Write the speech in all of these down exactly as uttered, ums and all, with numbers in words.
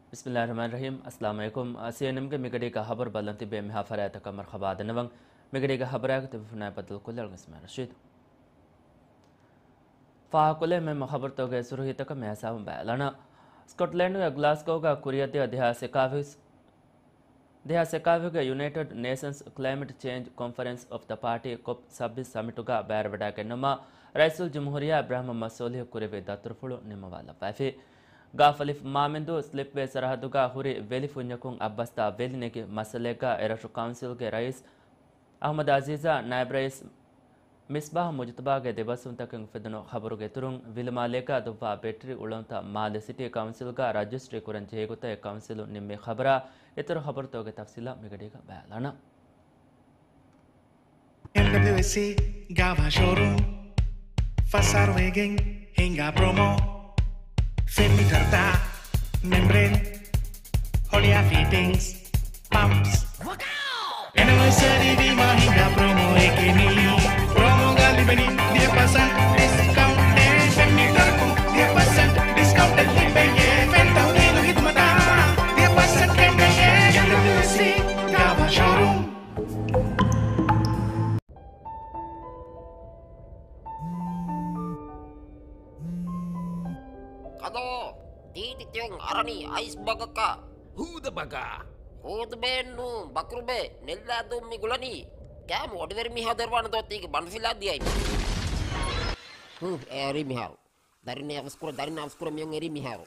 ބިސްމިއްލާހިއްރަޙްމާނިއްރަޙީމް. އައްސަލާމު ޢަލައިކުމް. ސީއެންއެމްގެ މިގަޑީގަ ޚަބަރު ބަލަން ތިބޭ. މިހާ ފަރާތަކަށް މަރުޙަބާ ދަންނަވަން. މިގަޑީގަ ޚަބަރާގެ ތިބި ފުނާއި ބައްދަލުކޮށްލާ އިސްމާއިލް ރަޝީދު. ފާހަގަކޮށްލެވޭ މުހިއްމު ޚަބަރުތަކުގެ ސުރުޚީތަކަށް މިހިސާބުން ބައިވެލާނަން. ސްކޮޓްލެންޑުގެ ގްލާސްގޯގަ ކުރިއަށްދިޔަ ދެހާސް އެކާވީސް، ދެހާސް އެކާވީސްގެ ޔުނައިޓެޑް ނޭޝަންސް ކްލައިމެޓް ޗޭންޖް ކޮންފަރެންސް އޮފް ދަ ޕާޓީ، ކޮޕް ސައްބީސް ސަމިޓުގަ ބައިވެރިވަޑައިގެންނަވާ ރައީސުލްޖުމްހޫރިއްޔާ އިބްރާހިމް މުޙައްމަދު ޞާލިޙު ކުރެއްވި ދަތުރުފުޅު ނިންމަވާލައްވައިފި. ގާފަލިފު މާމެންދޫ ސްލިޕްވޭ ސަރަހައްދުގަ ހުރި ވެލި ފުންޏަކުން އައްބަސްތާ ވެލި ނެގި މައްސަލައެއްގަ އެރަށު ކައުންސިލްގެ ރައީސް އަޙްމަދު އަޒީޒާ، ނާއިބް ރައީސް މިސްބާހް މުޖުތަބާގެ ދެބަސްވުންތަކެއް އުފެދުނު ޚަބަރުގެ އިތުރުން، ވިލުމާލޭގަ ދޮއްވާ ބެޓްރީ އުޅުނުތައް މާލެ ސިޓީ ކައުންސިލްގަ ރަޖިސްޓްރީ ކުރަން ޖެހޭ ގޮތަށް އެ ކައުންސިލުން ނިންމި ޚަބަރާ އިތުރު ޚަބަރުތަކުގެ ތަފްސީލާ މިގަޑީގަ ބައިވެލާނަން. އެމްޑަބްލިއުއެސްސީ ގާވާ ޝޯރޫމް، ފަސް އަހަރު ވެގެން ހިނގާ ޕްރޮމޯ، ފެން މީޓަރުތައް، މެމްބްރޭން، ހޮޅިއާ ފިޓިންގްސް، ޕަމްޕްސް. އެނިވަރސަރީ ވީމާ ހިނގާ ޕްރޮމޯއެކޭ މީ. ޕްރޮމޯގަ ލިބެނީ ދިހަ ޕަސެންޓް ޑިސްކައުންޓެއް، ފެން މީޓަރަކުން ދިހަ ޕަސެންޓް ޑިސްކައުންޓެއް ލިބެޔޭ. ފެން ތަހުލީލު ޚިދުމަތާ ދިހަ ޕަސެންޓް ކެނޑެޔޭ. އެމްޑަބްލިއުއެސްސީ ގާވާ ޝޯރޫމް. ކަލޯ، ދީދި ތިޔަން އަރަނީ އައިސް ބަގަކަށް. ހޫދަ ބަގާ. ހޫދުބޭއެއްނޫން، ބަކުރުބޭ، ނެއްލާދޫން މި ގުޅަނީ. ކާމު އޮޑިވެރި މިހާ ދެރަވާނެ ދޯ ތީގެ ބަނޑުފިލާ ދިޔައިމަ. ހޫ، އެ އަރި މިހާރު. ދަރިން އަވަސްކުރަ، ދަރިން އަވަސްކުރަ މިއޮން އެރީ މިހާރު.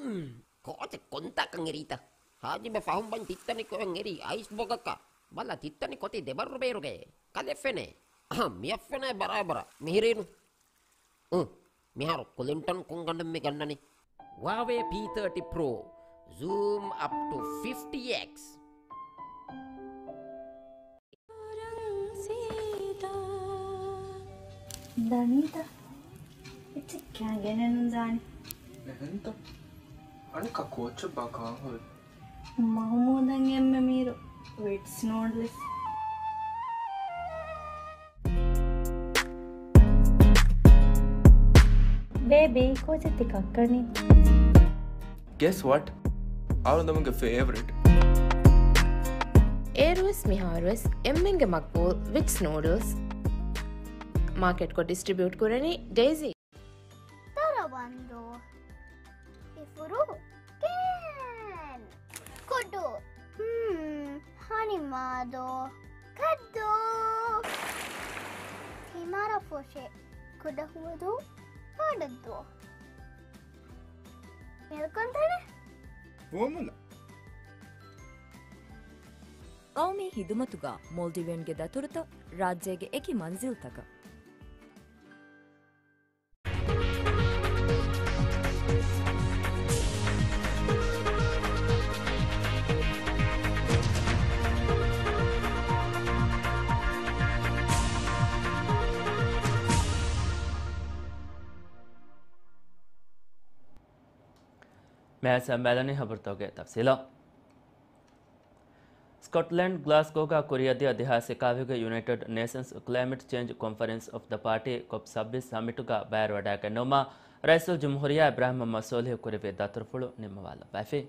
މް، ކޯޗެއް ކޮންތާކަން އެރީތަ؟ ހާޖިބެ ފަހުން ބަން ތިއްތަނި ކޮއެން އެރީ އައިސް ބޮގަކަށް. ބަލަ ތިއްތަނި ކޮތި ދެބައްރު ބޭރުގައޭ. ކަލެ ފެނޭ. އަހަ، މިއަށް ފެނޭ ބަރާބަރަށް. މިހިރީނު. އު، މިހާރު ކުލިންޓަން ކޮންގަނޑެއް މި ގަންނަނީ؟ ވާވޭ ޕީ ތާޓީ ޕްރޯ. ޒޫމް އަޕް ޓު ފިފްޓީ އެކްސް. ދަނީތަ؟ އެއްޗެއް ކާން ގެނެއް ނުދާނެ. އެހެންތަ؟ އަނެއްކާ ކޯޗެއްބާ ކާން ހުރި؟ މަހުމޫދަށް އެންމެ މީރު ވިޓްސް ނޫޑްލްސް. ބޭބީ، ކޯޗެއް ތި ކައްކަނީ؟ Guess what? އަޅުގަނޑުމެންގެ ފޭވަރިޓް. އޭރުވެސް މިހާރުވެސް އެންމެންގެ މަގްބޫލް ވިޓްސް ނޫޑްލްސް. މާކެޓްކޮށް ޑިސްޓްރިބިއުޓް ކުރަނީ ޑެއިޒީ. ދަރަވަންދޫ. އިފުރު. ކޭން. ކުޑު. ހުން. ހަނިމާދޯ. ކައްދޫ. ތިމަރަފުށި. ކުޑަހުވަދޫ. ބޮޑަށްދޫ. މިލްކުންތަނެ. ފޯމުލާ. ޤައުމީ ޚިދުމަތުގަ މޯލްޑިވިއަންގެ ދަތުރުތައް ރާއްޖޭގެ އެކި މަންޒިލްތަކަށް. މިއަސް އަނބާލަނީ ޚަބަރުތަކުގެ ތަފްސީލަށް. ސްކޮޓްލެންޑް ގްލާސްގޯގަ ކުރިއަށްދިޔަ ދެހާސް އެކާވީސްގެ ޔުނައިޓެޑް ނޭޝަންސް ކްލައިމެޓް ޗޭންޖް ކޮންފަރެންސް އޮފް ދަ ޕާޓީ ކޮޕް ސައްބީސް ސަމިޓުގަ ބައިވެރިވަޑައިގެންނެވުމަށް ރައީސުލްޖުމްހޫރިއްޔާ އިބްރާހިމް މުޙައްމަދު ޞާލިޙު ކުރެއްވި ދަތުރުފުޅު ނިންމަވާލައްވައިފި.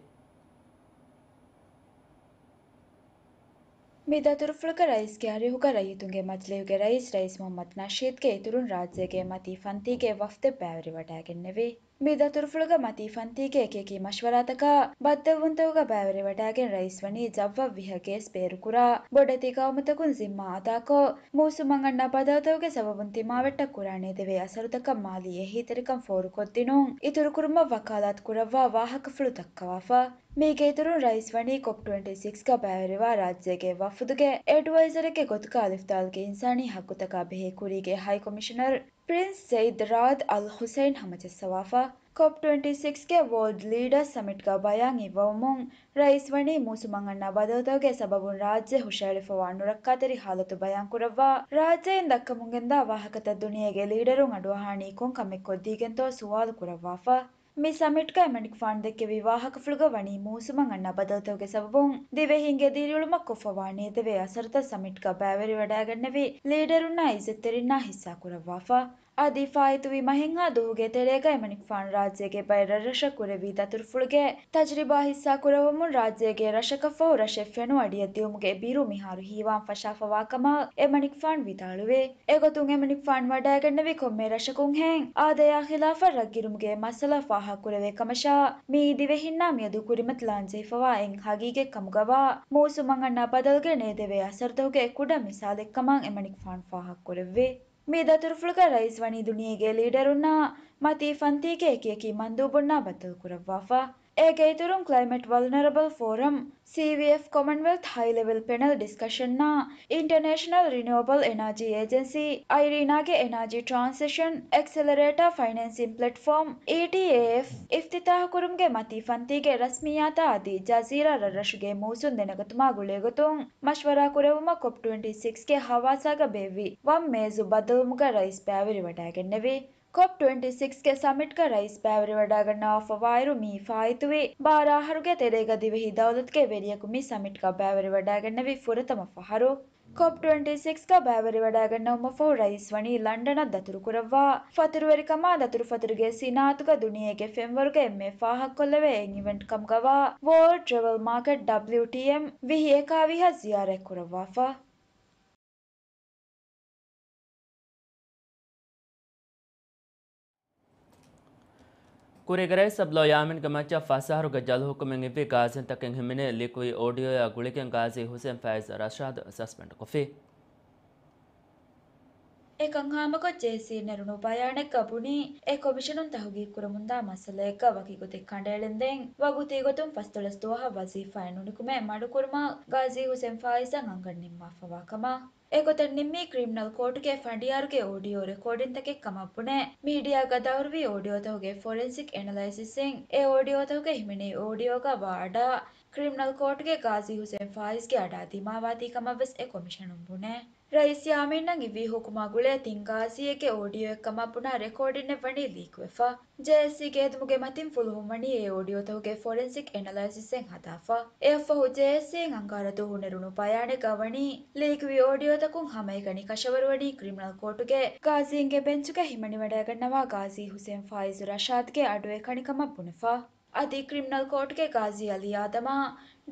މި ދަތުރުފުޅުގަ ރައީސްގެ އަރިހުގަ ރައްޔިތުންގެ މަޖިލީހުގެ ރައީސް ރައީސް މުޙައްމަދު ނަޝީދުގެ އިތުރުން ރާއްޖޭގެ މަތީ ފަންތީގެ ވަފްދެއް ބައިވެރިވަޑައިގެންނެވި. މި ދަތުރުފުޅުގަ މަތީ ފަންތީގެ އެކިއެކި މަޝްވަރާތަކާ ބައްދަލުވުންތަކުގަ ބައިވެރިވަޑައިގެން ރައީސް ވަނީ ޖައްވަށް ވިހަ ގޭސް ބޭރުކުރާ، ބޮޑެތި ގައުމުތަކުން ޒިންމާ އަދާކޮށް، މޫސުމަށް އަންނަ ބަދަލުތަކުގެ ސަބަބުން ތިމާވެއްޓަށް ކުރާނެ ދެވޭ އަސަރުތަކަށް މާލީ އެހީތެރިކަން ފޯރުކޮށްދިނުން އިތުރުކުރުމަށް ވަކާލާތު ކުރައްވާ ވާހަކަފުޅު ދައްކަވާފަ. މީގެ އިތުރުން ރައީސް ވަނީ ކޮޕް ޓްވެންޓީ ސިކްސްގަ ބައިވެރިވާ ރާއްޖޭގެ ވަފުދުގެ އެޑްވައިޒަރެއްގެ ގޮތުގަ ލިފްތާލުގެ އިންސާނީ ހައްގުތަކާ ބެހޭ ކުރީގެ ހައި ކޮމިޝަނަރ ޕްރިންސް ޒައިދް ރާދް އަލް ހުސައިން ހަމަޖައްސަވާފަ. ކޮޕް ޓްވެންޓީ ސިކްސްގެ ވޯލްޑް ލީޑަރސް ސަމިޓްގަ ބަޔާން އިއްވަވަމުން، ރައީސް ވަނީ މޫސުމަށް އަންނަ ބަދަލުތަކުގެ ސަބަބުން ރާއްޖެ ހުށައެޅިފަވާ ނުރައްކާތެރި ހާލަތު ބަޔާންކުރައްވާ، ރާއްޖެއިން ދައްކަމުންގެންދާ ވާހަކަތައް ދުނިޔޭގެ ލީޑަރުން އަޑުއަހާނީ ކޮން ކަމެއް ކޮށްދީގެންތޯ ސުވާލު ކުރައްވާފަ. މި ސަމިޓްގައި މަނިކުފާނު ދެއްކެވި ވާހަކަފުޅުގަ ވަނީ މޫސުމަށް އަންނަ ބަދަލުތަކުގެ ސަބަބުން ދިވެހިންގެ ދިރިއުޅުމަށް ކޮށްފަވާނޭ ދެވޭ އަސަރުތައް ސަމިޓްގަ ބައިވެރިވަޑައިގެންނެވި ލީޑަރުންނާ އިއްޒަތްތެރިންނާ ހިއްސާ ކުރައްވާފަ. އަދި ފާއިތުވި މަހެއްހާ ދުވަހުގެ ތެރޭގަ އެމަނިކުފާނު ރާއްޖޭގެ ބައެއް ރަށްރަށަށް ކުރެއްވި ދަތުރުފުޅުގެ ތަޖްރިބާ ހިއްސާކުރައްވަމުން ރާއްޖޭގެ ރަށަކަށްފަހު ރަށެއް ފެނު އަޑިއަށް ދިއުމުގެ ބިރު މިހާރު ހީވާން ފަށާފަވާކަމަށް އެމަނިކުފާނު ވިދާޅުވި. އެގޮތުން އެމަނިކުފާނު ވަޑައިގެންނެވި ކޮންމެ ރަށަކުންހެން އާދަޔާ ޚިލާފަށް ރަށްގިރުމުގެ މައްސަލަ ފާހަގަކުރެވޭ ކަމަށާ، މިއީ ދިވެހިންނާ މިއަދު ކުރިމަތިލާން ޖެހިފަވާ އެއް ހަގީގަތް ކަމުގަވާ މޫސުމަށް އަންނަ ބަދަލުގެ ނޭދެވޭ އަސަރުތަކުގެ އެއް ކުޑަ މިސާލެއްކަމަށް އެމަނިކުފާނު ފާހަގަކުރެއްވި. މި ދަތުރުފުޅުގަ ރައީސް ވަނީ ދުނިޔޭގެ ލީޑަރުންނާ މަތީ ފަންތީގެ އެކިއެކި މަންދޫބުންނާ ބައްދަލުކުރައްވާފަ. އޭގެ އިތުރުން ކްލައިމެޓް ވަލްނަރަބަލް ފޯރަމް، ސީވީއެފް، ކޮމަންވެލްތް ހައި ލެވެލް ޕެނެލް ޑިސްކަޝަންއާ، އިންޓަރނޭޝަނަލް ރިނިއުއަބަލް އެނާޖީ އޭޖެންސީ، އައިރީނާގެ އެނާޖީ ޓްރާންސިޝަން އެކްސެލަރޭޓާ ފައިނޭންސިން ޕްލެޓްފޯމް، އީޓީއޭއެފް، އިފްތިތާހުކުރުމުގެ މަތީ ފަންތީގެ ރަސްމިއްޔާތާ އަދި ޖަޒީރާ ރަށްރަށުގެ މޫސުން ދެނެގަތުމާ ގުޅޭގޮތުން މަޝްވަރާ ކުރެއްވުމަށް ކޮޕް ޓްވެންޓީ ސިކްސްގެ ހަވާސާގަ ބޭއްވި ވަން މޭޒު ބައްދަލުވުމުގަ ރައީސް ބައިވެރިވަޑައިގެންނެވި. ކޮޕް ޓްވެންޓީ ސިކްސްގެ ސަމިޓްގަ ރައީސް ބައިވެރިވަޑައިގަންނަވާފަވާއިރު، މިއީ ފާއިތުވި ބާރަ އަހަރުގެ ތެރޭގަ ދިވެހި ދައުލަތުގެ ވެރިޔަކު މި ސަމިޓްގަ ބައިވެރިވަޑައިގެންނެވި ފުރަތަމަ ފަހަރު. ކޮޕް ޓްވެންޓީ ސިކްސްގަ ބައިވެރިވަޑައިގަންނަވުމަށްފަހު ރައީސް ވަނީ ލަންޑަނަށް ދަތުރުކުރައްވާ، ފަތުރުވެރިކަމާ ދަތުރުފަތުރުގެ ސިނާއަތުގަ ދުނިޔޭގެ ފެންވަރުގަ އެންމެ ފާހަގަކޮށްލެވޭ އެއް އިވެންޓް ކަމުގަވާ ވޯލްޑް ޓްރެވެލް މާކެޓް، ޑަބްލިއުޓީއެމް، ވިހި އެކާވީހަށް ޒިޔާރަތްކުރައްވާފަ. ކުރީގެ ރައީސް އަބްދުﷲ ޔާމީންގެ މައްޗަށް ފަސް އަހަރުގެ ޖަލު ހުކުމެއް އިއްވި ގާޒީންތަކެއް ހިމެނޭ ލީކުވި އޯޑިއޯއާ ގުޅިގެން ގާޒީ ހުސެން ފާއިޒް ރަޝާދު ސަސްޕެންޑްކޮށްފި. އެކަން ހާމަކޮށް ޖޭއެސްސީ ނެރުނު ބަޔާނެއްގަ ބުނީ، އެ ކޮމިޝަނުން ތަހުގީގުކުރަމުންދާ މައްސަލައެއްގަ ވަކި ގޮތެއް ކަނޑައެޅެންދެން، ވަގުތީ ގޮތުން ފަސްދޮޅަސް ދުވަހަށް ވަޒީފާއެއް ނުނިކުމެ މަޑުކުރުމަށް ގާޒީ ހުސެން ފާއިޒަށް އަންގަން ނިންމާފަވާ ކަމަށް. އެގޮތަށް ނިންމީ ކްރިމިނަލް ކޯޓުގެ ފަނޑިޔާރުގެ އޯޑިއޯ ރެކޯޑިންތަކެއް ކަމަށް ބުނެ، މީޑިއާގަ ދައުރުވި އޯޑިއޯތަކުގެ ފޮރެންސިކް އެނަލައިސިސްއިން އެ އޯޑިއޯތަކުގައި ހިމެނޭ އޯޑިއޯގަ ވާ އަޑާ، ކްރިމިނަލް ކޯޓުގެ ގާޒީ ހުސެން ފާއިޒްގެ އަޑާ ދިމާވާތީ ކަމަށްވެސް އެ ކޮމިޝަނުން ބުނޭ. ރައީސް ޔާމީންއަށް އިވި ހުކުމާ ގުޅޭ ތިން ގާޒީއެއްގެ އޯޑިއޯއެއް ކަމަށް ބުނާ ރެކޯޑިންއެއް ވަނީ ލީކުވެފަ. ޖޭއެސްސީގެ އެދުމުގެ މަތިން ފުލުހުން ވަނީ އެ އޯޑިއޯތަކުގެ ފޮރެންސިކް އެނަލައިސިސްއެއް ހަދާފަ. އެއަށްފަހު ޖޭއެސްސީއިން އަންގާރަ ދުވަހު ނެރުނު ބަޔާނެއްގަ ވަނީ، ލީކުވި އޯޑިއޯތަކުން ހަމައެކަނި ކަށަވަރުވަނީ ކްރިމިނަލް ކޯޓުގެ ގާޒީންގެ ބެންޗުގަ ހިމަނިވަޑައިގަންނަވާ ގާޒީ ހުސެން ފާއިޒު ރަޝާދްގެ އަޑު އެކަނި ކަމަށް ބުނެފަ. އަދި ކްރިމިނަލް ކޯޓުގެ ގާޒީ އަލީ އާދަމާ،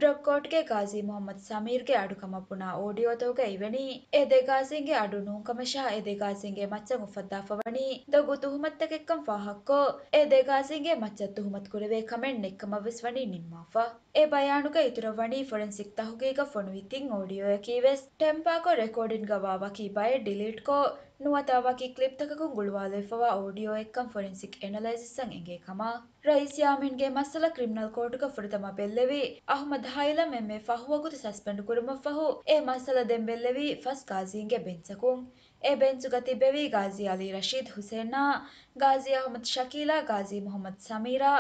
ޑްރަގް ކޯޓުގެ ގާޒީ މުހައްމަދު ސަމީރްގެ އަޑު ކަމަށް ބުނާ އޯޑިއޯތަކުގައި ވަނީ، އެ ދެ ގާޒީންގެ އަޑު ނޫން ކަމަށާ، އެ ދެ ގާޒީންގެ މައްޗަށް އުފައްދާފަ ވަނީ ދޮގު ތުހުމަތުތަކެއްކަން ފާހަގަކޮށް، އެ ދެ ގާޒީންގެ މައްޗަށް ތުހުމަތު ކުރެވޭ ކަމެއް ނެތްކަމަށްވެސް ވަނީ ނިންމާފަ. އެ ބަޔާނުގައި އިތުރަށް ވަނީ ފޮރެންސިކް ތަހުގީގަށް ފޮނުވި ތިން އޯޑިއޯއަކީވެސް ޓެމްޕާކޮށް ރެކޯޑިންގަ ވާ ވަކި ބައެއް ޑިލީޓްކޮށް، ނުވަތަ ވަކި ކްލިޕްތަކަކުން ގުޅުވާލެވިފަވާ އޯޑިއޯއެއްކަން ފޮރެންސިކް އެނަލައިސިސްއަށް އެނގޭ ކަމަށް. ރައީސް ޔާމީންގެ މައްސަލަ ކްރިމިނަލް ކޯޓުގަ ފުރަތަމަ ބެއްލެވި އަހުމަދު ހައިލަމް އެންމެ ފަހު ވަގުތު ސަސްޕެންޑް ކުރުމަށްފަހު، އެ މައްސަލަ ދެން ބެއްލެވީ ފަސް ގާޒީންގެ ބެންޗަކުން. އެ ބެންޗުގަ ތިއްބެވީ ގާޒީ އަލީ ރަޝީދު ހުސެންއާ، ގާޒީ އަހުމަދު ޝަކީލާ، ގާޒީ މުހައްމަދު ސަމީރާ،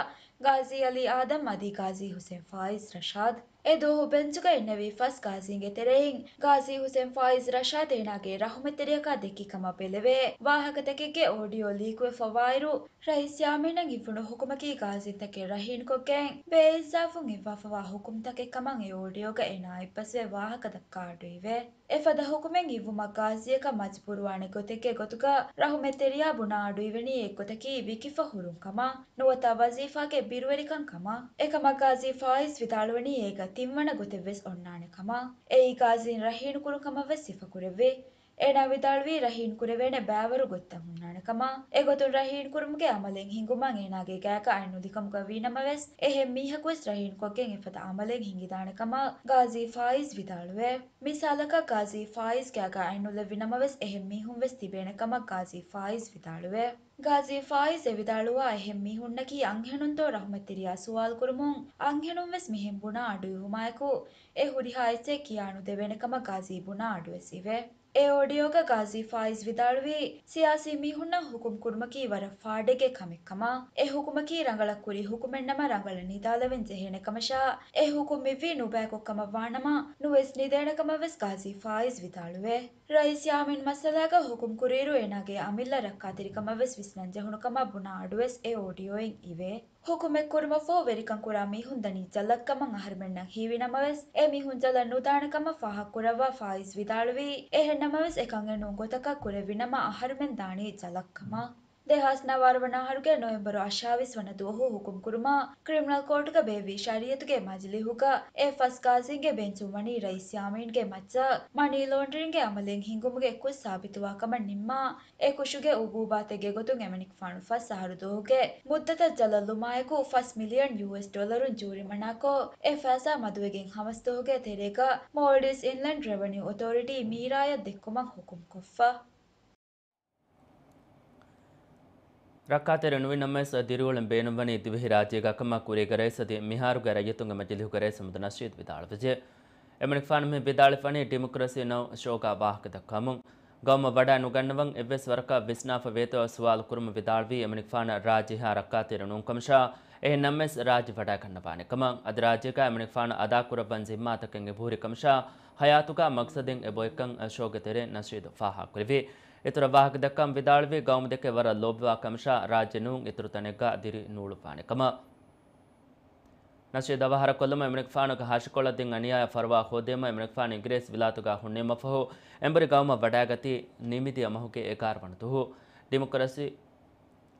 ގާޒީ އަލީ އާދަމް އަދި ގާޒީ ހުސެން ފާއިޒް ރަޝާދު. އެ ދުވަހު ބެންޗުގަ އިންނެވި ފަސް ގާޒީންގެ ތެރެއިން ގާޒީ ހުސެން ފާއިޒް ރަޝާދު އޭނާގެ ރަހުމަތްތެރިޔަކާ ދެއްކި ކަމަށް ބެލެވޭ ވާހަކަތަކެއްގެ އޯޑިއޯ ލީކުވެފަވާއިރު، ރައީސް ޔާމީނަށް އިއްވުނު ހުކުމަކީ ގާޒީންތަކެއް ރަހީނުކޮށްގެން ބޭއިންސާފުން އިއްވާފަވާ ހުކުމްތަކެއް ކަމަށް އެ އޯޑިއޯގަ އޭނާ އެއްބަސްވެ ވާހަކަ ދައްކާ އަޑުއިވޭ. އެފަދަ ހުކުމެއް އިއްވުމަށް ގާޒީއަކަށް މަޖުބޫރުވާނެ ގޮތެއްގެ ގޮތުގަ ރަހުމަތްތެރިޔާ ބުނާ އަޑު އިވެނީ އެއްގޮތަކީ ވިކިފަ ހުރުން ކަމަށް، ނުވަތަ ވަޒީފާގެ ބިރުވެރިކަން ކަމަށް. އެކަމަށް ގާޒީ ފާއިޒް ވިދާޅުވަނީ އޭގަ ތިންވަނަ ގޮތެއްވެސް އޮންނާނެ ކަމަށް. އެއީ ގާޒީން ރަހީނުކުރު ކަމަށްވެސް ސިފަކުރެއްވި. އޭނާ ވިދާޅުވީ ރަހީން ކުރެވޭނެ ބައިވަރު ގޮތްތައް ހުންނާނެ ކަމަށް. އެގޮތުން ރަހީން ކުރުމުގެ އަމަލެއް ހިނގުމަށް އޭނާގެ ގާތްގަ އަތް ނުލިކަމުގަ ވީނަމަވެސް، އެހެން މީހަކުވެސް ރަހީންކޮށްގެން އެފަދަ އަމަލެއް ހިނގިދާނެ ކަމަށް ގާޒީ ފާއިޒް ވިދާޅުވޭ. މިސާލަކަށް، ގާޒީ ފާއިޒް ގާގަ އަތް ނުލެއްވި ނަމަވެސް، އެހެން މީހުން ވެސް ތިބޭނެ ކަމަށް ގާޒީ ފާއިޒް ވިދާޅުވޭ. ގާޒީ ފާއިޒް އެ ވިދާޅުވާ އެހެން މީހުންނަކީ އަންހެނުންތޯ ރަހުމަތްތެރިޔާ ސުވާލު ކުރުމުން، އަންހެނުން ވެސް މިހެން ބުނާ އަޑު އިވުމާއެކު، އެ ހުރިހާ އެއްޗެއް ކިޔާ ނުދެވޭނެ ކަމަށް ގާޒީ ބުނާ އަޑުވެސް އިވޭ. އެ އޯޑިއޯގަ ގާޒީ ފާއިޒް ވިދާޅުވީ، ސިޔާސީ މީހުންނަށް ހުކުމް ކުރުމަކީ ވަރަށް ފާޑެއްގެ ކަމެއް ކަމަށް. އެ ހުކުމަކީ ރަނގަޅަށް ކުރި ހުކުމެއް ނަމަ، ރަނގަޅަށް ނިދާލެވެން ޖެހޭނެ ކަމަށާ، އެ ހުކުމް އިއްވީ ނުބައިކޮށް ކަމަށް ވާނަމަ، ނުވެސް ނިދޭނެ ކަމަށް ވެސް ގާޒީ ފާއިޒް ވިދާޅުވޭ. ރައީސް ޔާމީން މައްސަލާގަ ހުކުމް ކުރިއިރު އޭނާގެ އަމިއްލަ ރައްކާތެރިކަމަށް ވެސް ވިސްނަން ޖެހުނު ކަމަށް ބުނާ އަޑުވެސް އެ އޯޑިއޯއިން އިވޭ. ހުކުމެއް ކުރުމަށްފަހު ވެރިކަން ކުރާ މީހުން ދަނީ ޖަލަށްކަމަށް އަހަރުމެންނަށް ހީވި ނަމަވެސް، އެ މީހުން ޖަލަށް ނުދާނެ ކަމަށް ފާހަގަކުރައްވާ ފާއިޒް ވިދާޅުވީ، އެހެން ނަމަވެސް އެކަން އެނޫން ގޮތަކަށް ކުރެއްވި ނަމަ އަހަރުމެން ދާނީ ޖަލަށްކަމަށް. ދެހާސް ނަވާރަ ވަނަ އަހަރުގެ ނޮވެމްބަރު އަށާވީސް ވަނަ ދުވަހު ހުކުމް ކުރުމަށް، ކްރިމިނަލް ކޯޓުގަ ބޭއްވި ޝަރީއަތުގެ މަޖިލީހުގަ އެ ފަސް ގާޒީންގެ ބެންޗުން ވަނީ ރައީސް ޔާމީންގެ މައްޗަށް މަނީ ލޯންޑްރިންގެ އަމަލެއް ހިނގުމުގެ ކުށް ސާބިތުވާ ކަމަށް ނިންމާ، އެ ކުށުގެ އުގޫބާތެއްގެ ގޮތުން އެމަނިކުފާނު ފަސް އަހަރު ދުވަހުގެ މުއްދަތަށް ޖަލަށް ލުމާއެކު ފަސް މިލިއަން ޔޫއެސް ޑޮލަރުން ޖޫރިމަނާކޮށް، އެ ފައިސާ މަދުވެގެން ހަމަސް ދުވަހުގެ ތެރޭގަ މޯލްޑިވްސް އިންލެންޑް ރެވެނިއު އޮތޯރިޓީ މީރާޔަށް ދެއްކުމަށް ހުކުމްކޮށްފަ. ރައްކާތެރި ނުވި ނަމަވެސް، ދިރިއުޅެން ބޭނުންވަނީ ދިވެހި ރާއްޖޭގަ ކަމަށް ކުރީގެ ރައީސް އަދި މިހާރުގެ ރައްޔިތުންގެ މަޖިލީހުގެ ރައީސް އަހްމަދު ނަޝީދު ވިދާޅުވެއްޖެ. އެމަނިކުފާނު މި ވިދާޅުވެފަނީ ޑިމޮކްރަސީ ނައު ޝޯގަ ވާހަކަ ދައްކަމުން. ގައުމަށް ވަޑައި ނުގަންނަވަން އެއްވެސް ވަރަކަށް ވިސްނާފަ ވޭތޯ ސުވާލު ކުރުމުން ވިދާޅުވީ، އެމަނިކުފާނަށް ރާއްޖެހާ ރައްކާތެރި ނޫން ކަމަށާ، އެހެން ނަމަވެސް ރާއްޖެ ވަޑައިގަންނަވާނެ ކަމަށް. އަދި ރާއްޖޭގަ އެމަނިކުފާނަށް އަދާކުރައްވަން ޒިންމާތަކެއް އެބަހުރި ކަމަށާ، ހަޔާތުގަ މަގްސަދެއް އެބޮއެކަން ޝޯގެ ތެރެއިން ނަޝީދު ފާހަގަކުރެއްވި. އިތުރަށް ވާހަކަ ދައްކަން ވިދާޅުވީ، ގައުމު ދެކެ ވަރަށް ލޯބިވާ ކަމަށާ، ރާއްޖެ ނޫން އިތުރު ތަނެއްގަ ދިރި ނޫޅުއްވާނެ ކަމަށް. ނަޝީދު އަވަހާރަކޮށްލުމަށް އެމަނިކުފާނުގެ ހަށިކޮޅަށް ދިން އަނިޔާޔަށް ފަރުވާ ހޯދީމަ، އެމަނިކުފާނު އިނގިރޭސި ވިލާތުގަ ހުންނީމަ ފަހު، އެނބުރި ގައުމަށް ވަޑައިގަތީ ނިމިދިޔަ މަހުގެ އެގާރަ ވަނަ ދުވަހު. ޑިމޮކްރަސީ،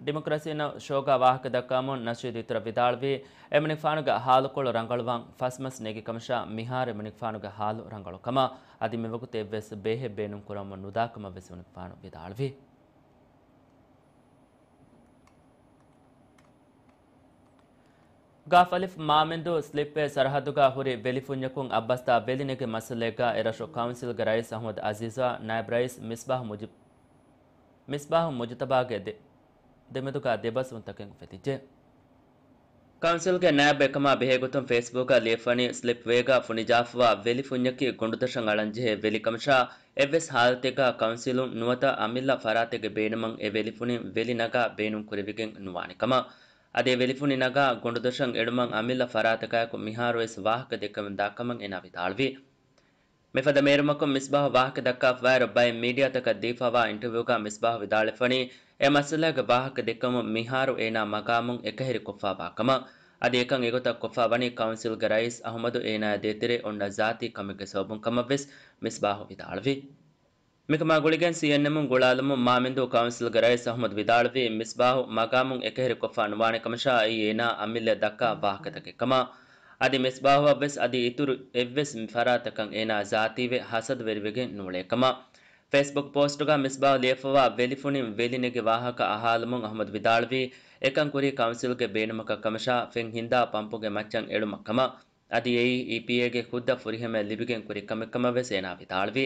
ޑިމޮކްރަސީ ނައު ޝޯގަ ވާހަކަ ދައްކަމުން ނަޝީދު އިތުރަށް ވިދާޅުވީ، އެމަނިކުފާނުގެ ހާލުކޮޅު ރަނގަޅުވާން ފަސް މަސް ނެގި ކަމަށާ، މިހާރު އެމަނިކުފާނުގެ ހާލު ރަނގަޅު ކަމަށް، އަދި މިވަގުތު އެއްވެސް ބޭހެއް ބޭނުން ކުރަމުން ނުދާ ކަމަށް ވެސް އެމަނިކުފާނު ވިދާޅުވި. ގާފް އަލިފް މާމެންދޫ ސްލިޕްވޭ ސަރަހައްދުގަ ހުރި ވެލިފުންޏަކުން އައްބަސްތާ ވެލި ނެގި މައްސަލައެއްގަ އެރަށު ކައުންސިލްގެ ރައީސް އަހުމަދު އަޒީޒާ، ނާއިބް ރައީސް މިސްބާހު މުޖި-، މިސްބާހު މުޖުތަބާގެ ދެ-، ދެމެދުގަ ދެބަސްވުންތަކެއް އުފެދިއްޖެ. ކައުންސިލްގެ ނާއިބް އެކަމާ ބެހޭގޮތުން ފޭސްބުކަށް ލިޔެފަނީ ސްލިޕްވޭގަ ފުނިޖާފަވާ ވެލިފުންޏަކީ ގުނޑުދޮށަށް އަޅަންޖެހޭ ވެލި ކަމަށާ، އެއްވެސް ހާލަތެއްގަ ކައުންސިލުން ނުވަތަ އަމިއްލަ ފަރާތެއްގެ ބޭނުމަށް އެ ވެލިފުނިން ވެލި ނަގާ ބޭނުން ކުރެވިގެން ނުވާނެ ކަމަށް. އަދި އެ ވެލިފުނި ނަގާ ގުނޑުދޮށަށް އެޅުމަށް އަމިއްލަ ފަރާތަކާއެކު މިހާރުވެސް ވާހަކަ ދެއްކެވެން ދާ ކަމަށް އޭނާ ވިދާޅުވި. މިފަދަ މޭރުމަކުން މިސްބާހު ވާހަކަ ދައްކާފަވާއިރު، ބައެއް މީޑިއާތަކަށް ދީފަވާ އިންޓަވިއުގަ މިސްބާހު ވިދާޅުވެފަނީ، އެ މައްސަލައިގެ ވާހަކަ ދެއްކަމުން މިހާރު އޭނާ މަގާމުން އެކަހެރިކޮށްފަވާ ކަމަށް. އަދި އެކަން އެގޮތަށް ކޮށްފަވަނީ ކައުންސިލްގެ ރައީސް އަހުމަދު އޭނާޔާ ދޭތެރޭ އޮންނަ ޒާތީ ކަމެއްގެ ސަބަބުން ކަމަށްވެސް މިސްބާހު ވިދާޅުވި. މިކަމާ ގުޅިގެން ސީއެންއެމުން ގުޅާލުމުން މާމެންދޫ ކައުންސިލްގެ ރައީސް އަހުމަދު ވިދާޅުވީ، މިސްބާހު މަގާމުން އެކަހެރިކޮށްފަ ނުވާނެ ކަމަށާ، އެއީ އޭނާ އަމިއްލަ ދައްކާ ވާހަކަތަކެއް ކަމަށް. އަދި މިސްބާހުއަށްވެސް އަދި އިތުރު އެއްވެސް ފަރާތަކަށް އޭނާ ޒާތީވެ ހަސަދަވެރިވެގެން ނޫޅޭ ކަމަށް. ފޭސްބުކް ޕޯސްޓުގަ މިސްބާހު ލިޔެފަވާ ވެލިފުނިން ވެލި ނެގި ވާހަކަ އަހާލުމުން އަހުމަދު ވިދާޅުވީ، އެކަން ކުރީ ކައުންސިލްގެ ބޭނުމަކަށް ކަމަށާ، ފެން ހިންދާ ޕަމްޕުގެ މައްޗަށް އެޅުމަށް ކަމަށް. އަދި އެއީ އީޕީއޭގެ ހުއްދަ ފުރިހަމަޔަށް ލިބިގެން ކުރި ކަމެއް ކަމަށް ވެސް އޭނާ ވިދާޅުވި.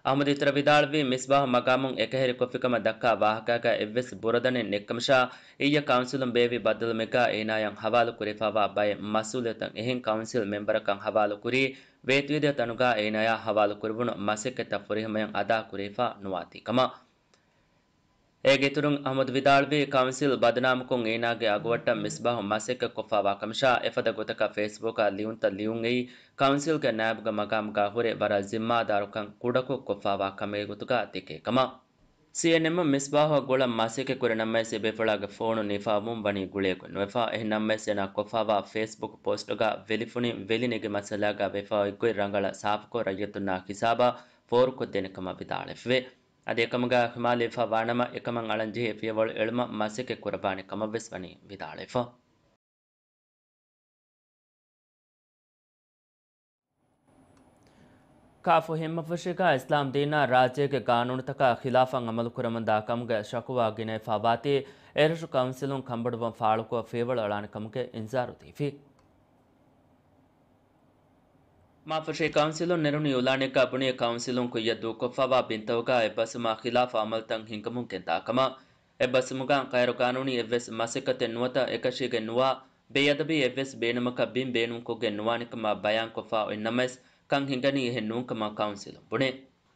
އަހުމަދު އިތުރަށް ވިދާޅުވީ، މިސްބާހު މަގާމުން އެކަހެރި ކޮށްފިކަމަށް ދައްކާ ވާހަކައިގަ އެއްވެސް ބުރަދަނެއް ނެތްކަމަށާ، އިއްޔެ ކައުންސިލުން ބޭއްވި ބައްދަލުމެއްގަ އޭނާޔަށް ހަވާލު ކުރެވިފައިވާ ބައެއް މަސްއޫލިއްޔަތުތައް އެހެން ކައުންސިލް މެމްބަރަކަށް ހަވާލު ކުރީ، ވޭތުވެދިޔަ ތަނުގަ އޭނާޔާ ހަވާލު ކުރެވުނު މަސައްކަތްތައް ފުރިހަމަޔަށް އަދާ ކުރެވިފަ ނުވާތީ ކަމަށް. އޭގެ އިތުރުން އަހުމަދު ވިދާޅުވީ، ކައުންސިލް ބަދުނާމުކޮށް އޭނާގެ އަގުވައްޓަށް މިސްބާހު މަސައްކަތް ކޮށްފައިވާ ކަމަށާ، އެފަދަ ގޮތަކަށް ފޭސްބުކަށް ލިޔުންތައް ލިޔުން އެއީ، ކައުންސިލްގެ ނާއިބުގެ މަގާމުގަ ހުރެ ވަރަށް ޒިންމާދާރުކަން ކުޑަކޮށް ކޮށްފައިވާ ކަމެއްގެ ގޮތުގަ ދެކޭ ކަމަށް. ސީއެންއެމް މިސްބާހުއަށް ގުޅަން މަސައްކަތް ކުރި ނަމަވެސް، އެބޭފުޅާގެ ފޯނު ނިފާވުމުން ވަނީ ގުޅޭގޮތް ނުވެފަ. އެހެން ނަމަވެސް، އޭނާ ކޮށްފައިވާ ފޭސްބުކް ޕޯސްޓުގަ ވެލިފުނިން ވެލި ނެގި މައްސަލާގަ ވެފައި އޮތްގޮތް ރަނގަޅަށް ސާފުކޮށް، ރައްޔިތުންނާ ހިސާބަށް ފޯރުކޮށްދޭނެ ކަމަށް ވިދާޅުވެފަވޭ. އަދި އެކަމުގަ އިހުމާލުވެފަ ވާނަމަ، އެކަމަށް އަޅަންޖެހޭ ފިޔަވަޅު އެޅުމަށް މަސައްކަތް ކުރައްވާނެ ކަމަށްވެސް ވަނީ ވިދާޅުވެފަ. ކާފު ހިންމަފުށީގަ އިސްލާމް ދީނާ ރާއްޖޭގެ ގާނޫނުތަކާ ޚިލާފަށް އަމަލު ކުރަމުންދާ ކަމުގެ ޝަކުވާ ގިނައިފަ ވާތީ، އެރަށު ކައުންސިލުން ކަންބޮޑުވުން ފާޅުކޮށް ފިޔަވަޅު އަޅާނެ ކަމުގެ އިންޒާރު ދީފި. މާފުށީ ކައުންސިލުން ނެރުނު އިއުލާނެއްގަ ބުނީ، ކައުންސިލުން ކުއްޔަށް ދޫކޮށްފައިވާ ބިންތަކުގަ އެއްބަސްވުމާ ޚިލާފަށް އަމަލުތައް ހިންގަމުން ގެންދާ ކަމަށް. އެއްބަސްވުމުގަ ޣައިރު ގާނޫނީ އެއްވެސް މަސައްކަތެއް ނުވަތަ އެކަށީގެން ނުވާ ބޭއަދަބީ އެއްވެސް ބޭނުމަކަށް ބިން ބޭނުންކޮށްގެން ނުވާނެ ކަމަށް ބަޔާންކޮށްފަ އޮތް ނަމަވެސް، ކަން ހިނގަނީ އެހެން ނޫން ކަމަށް ކައުންސިލުން ބުނޭ.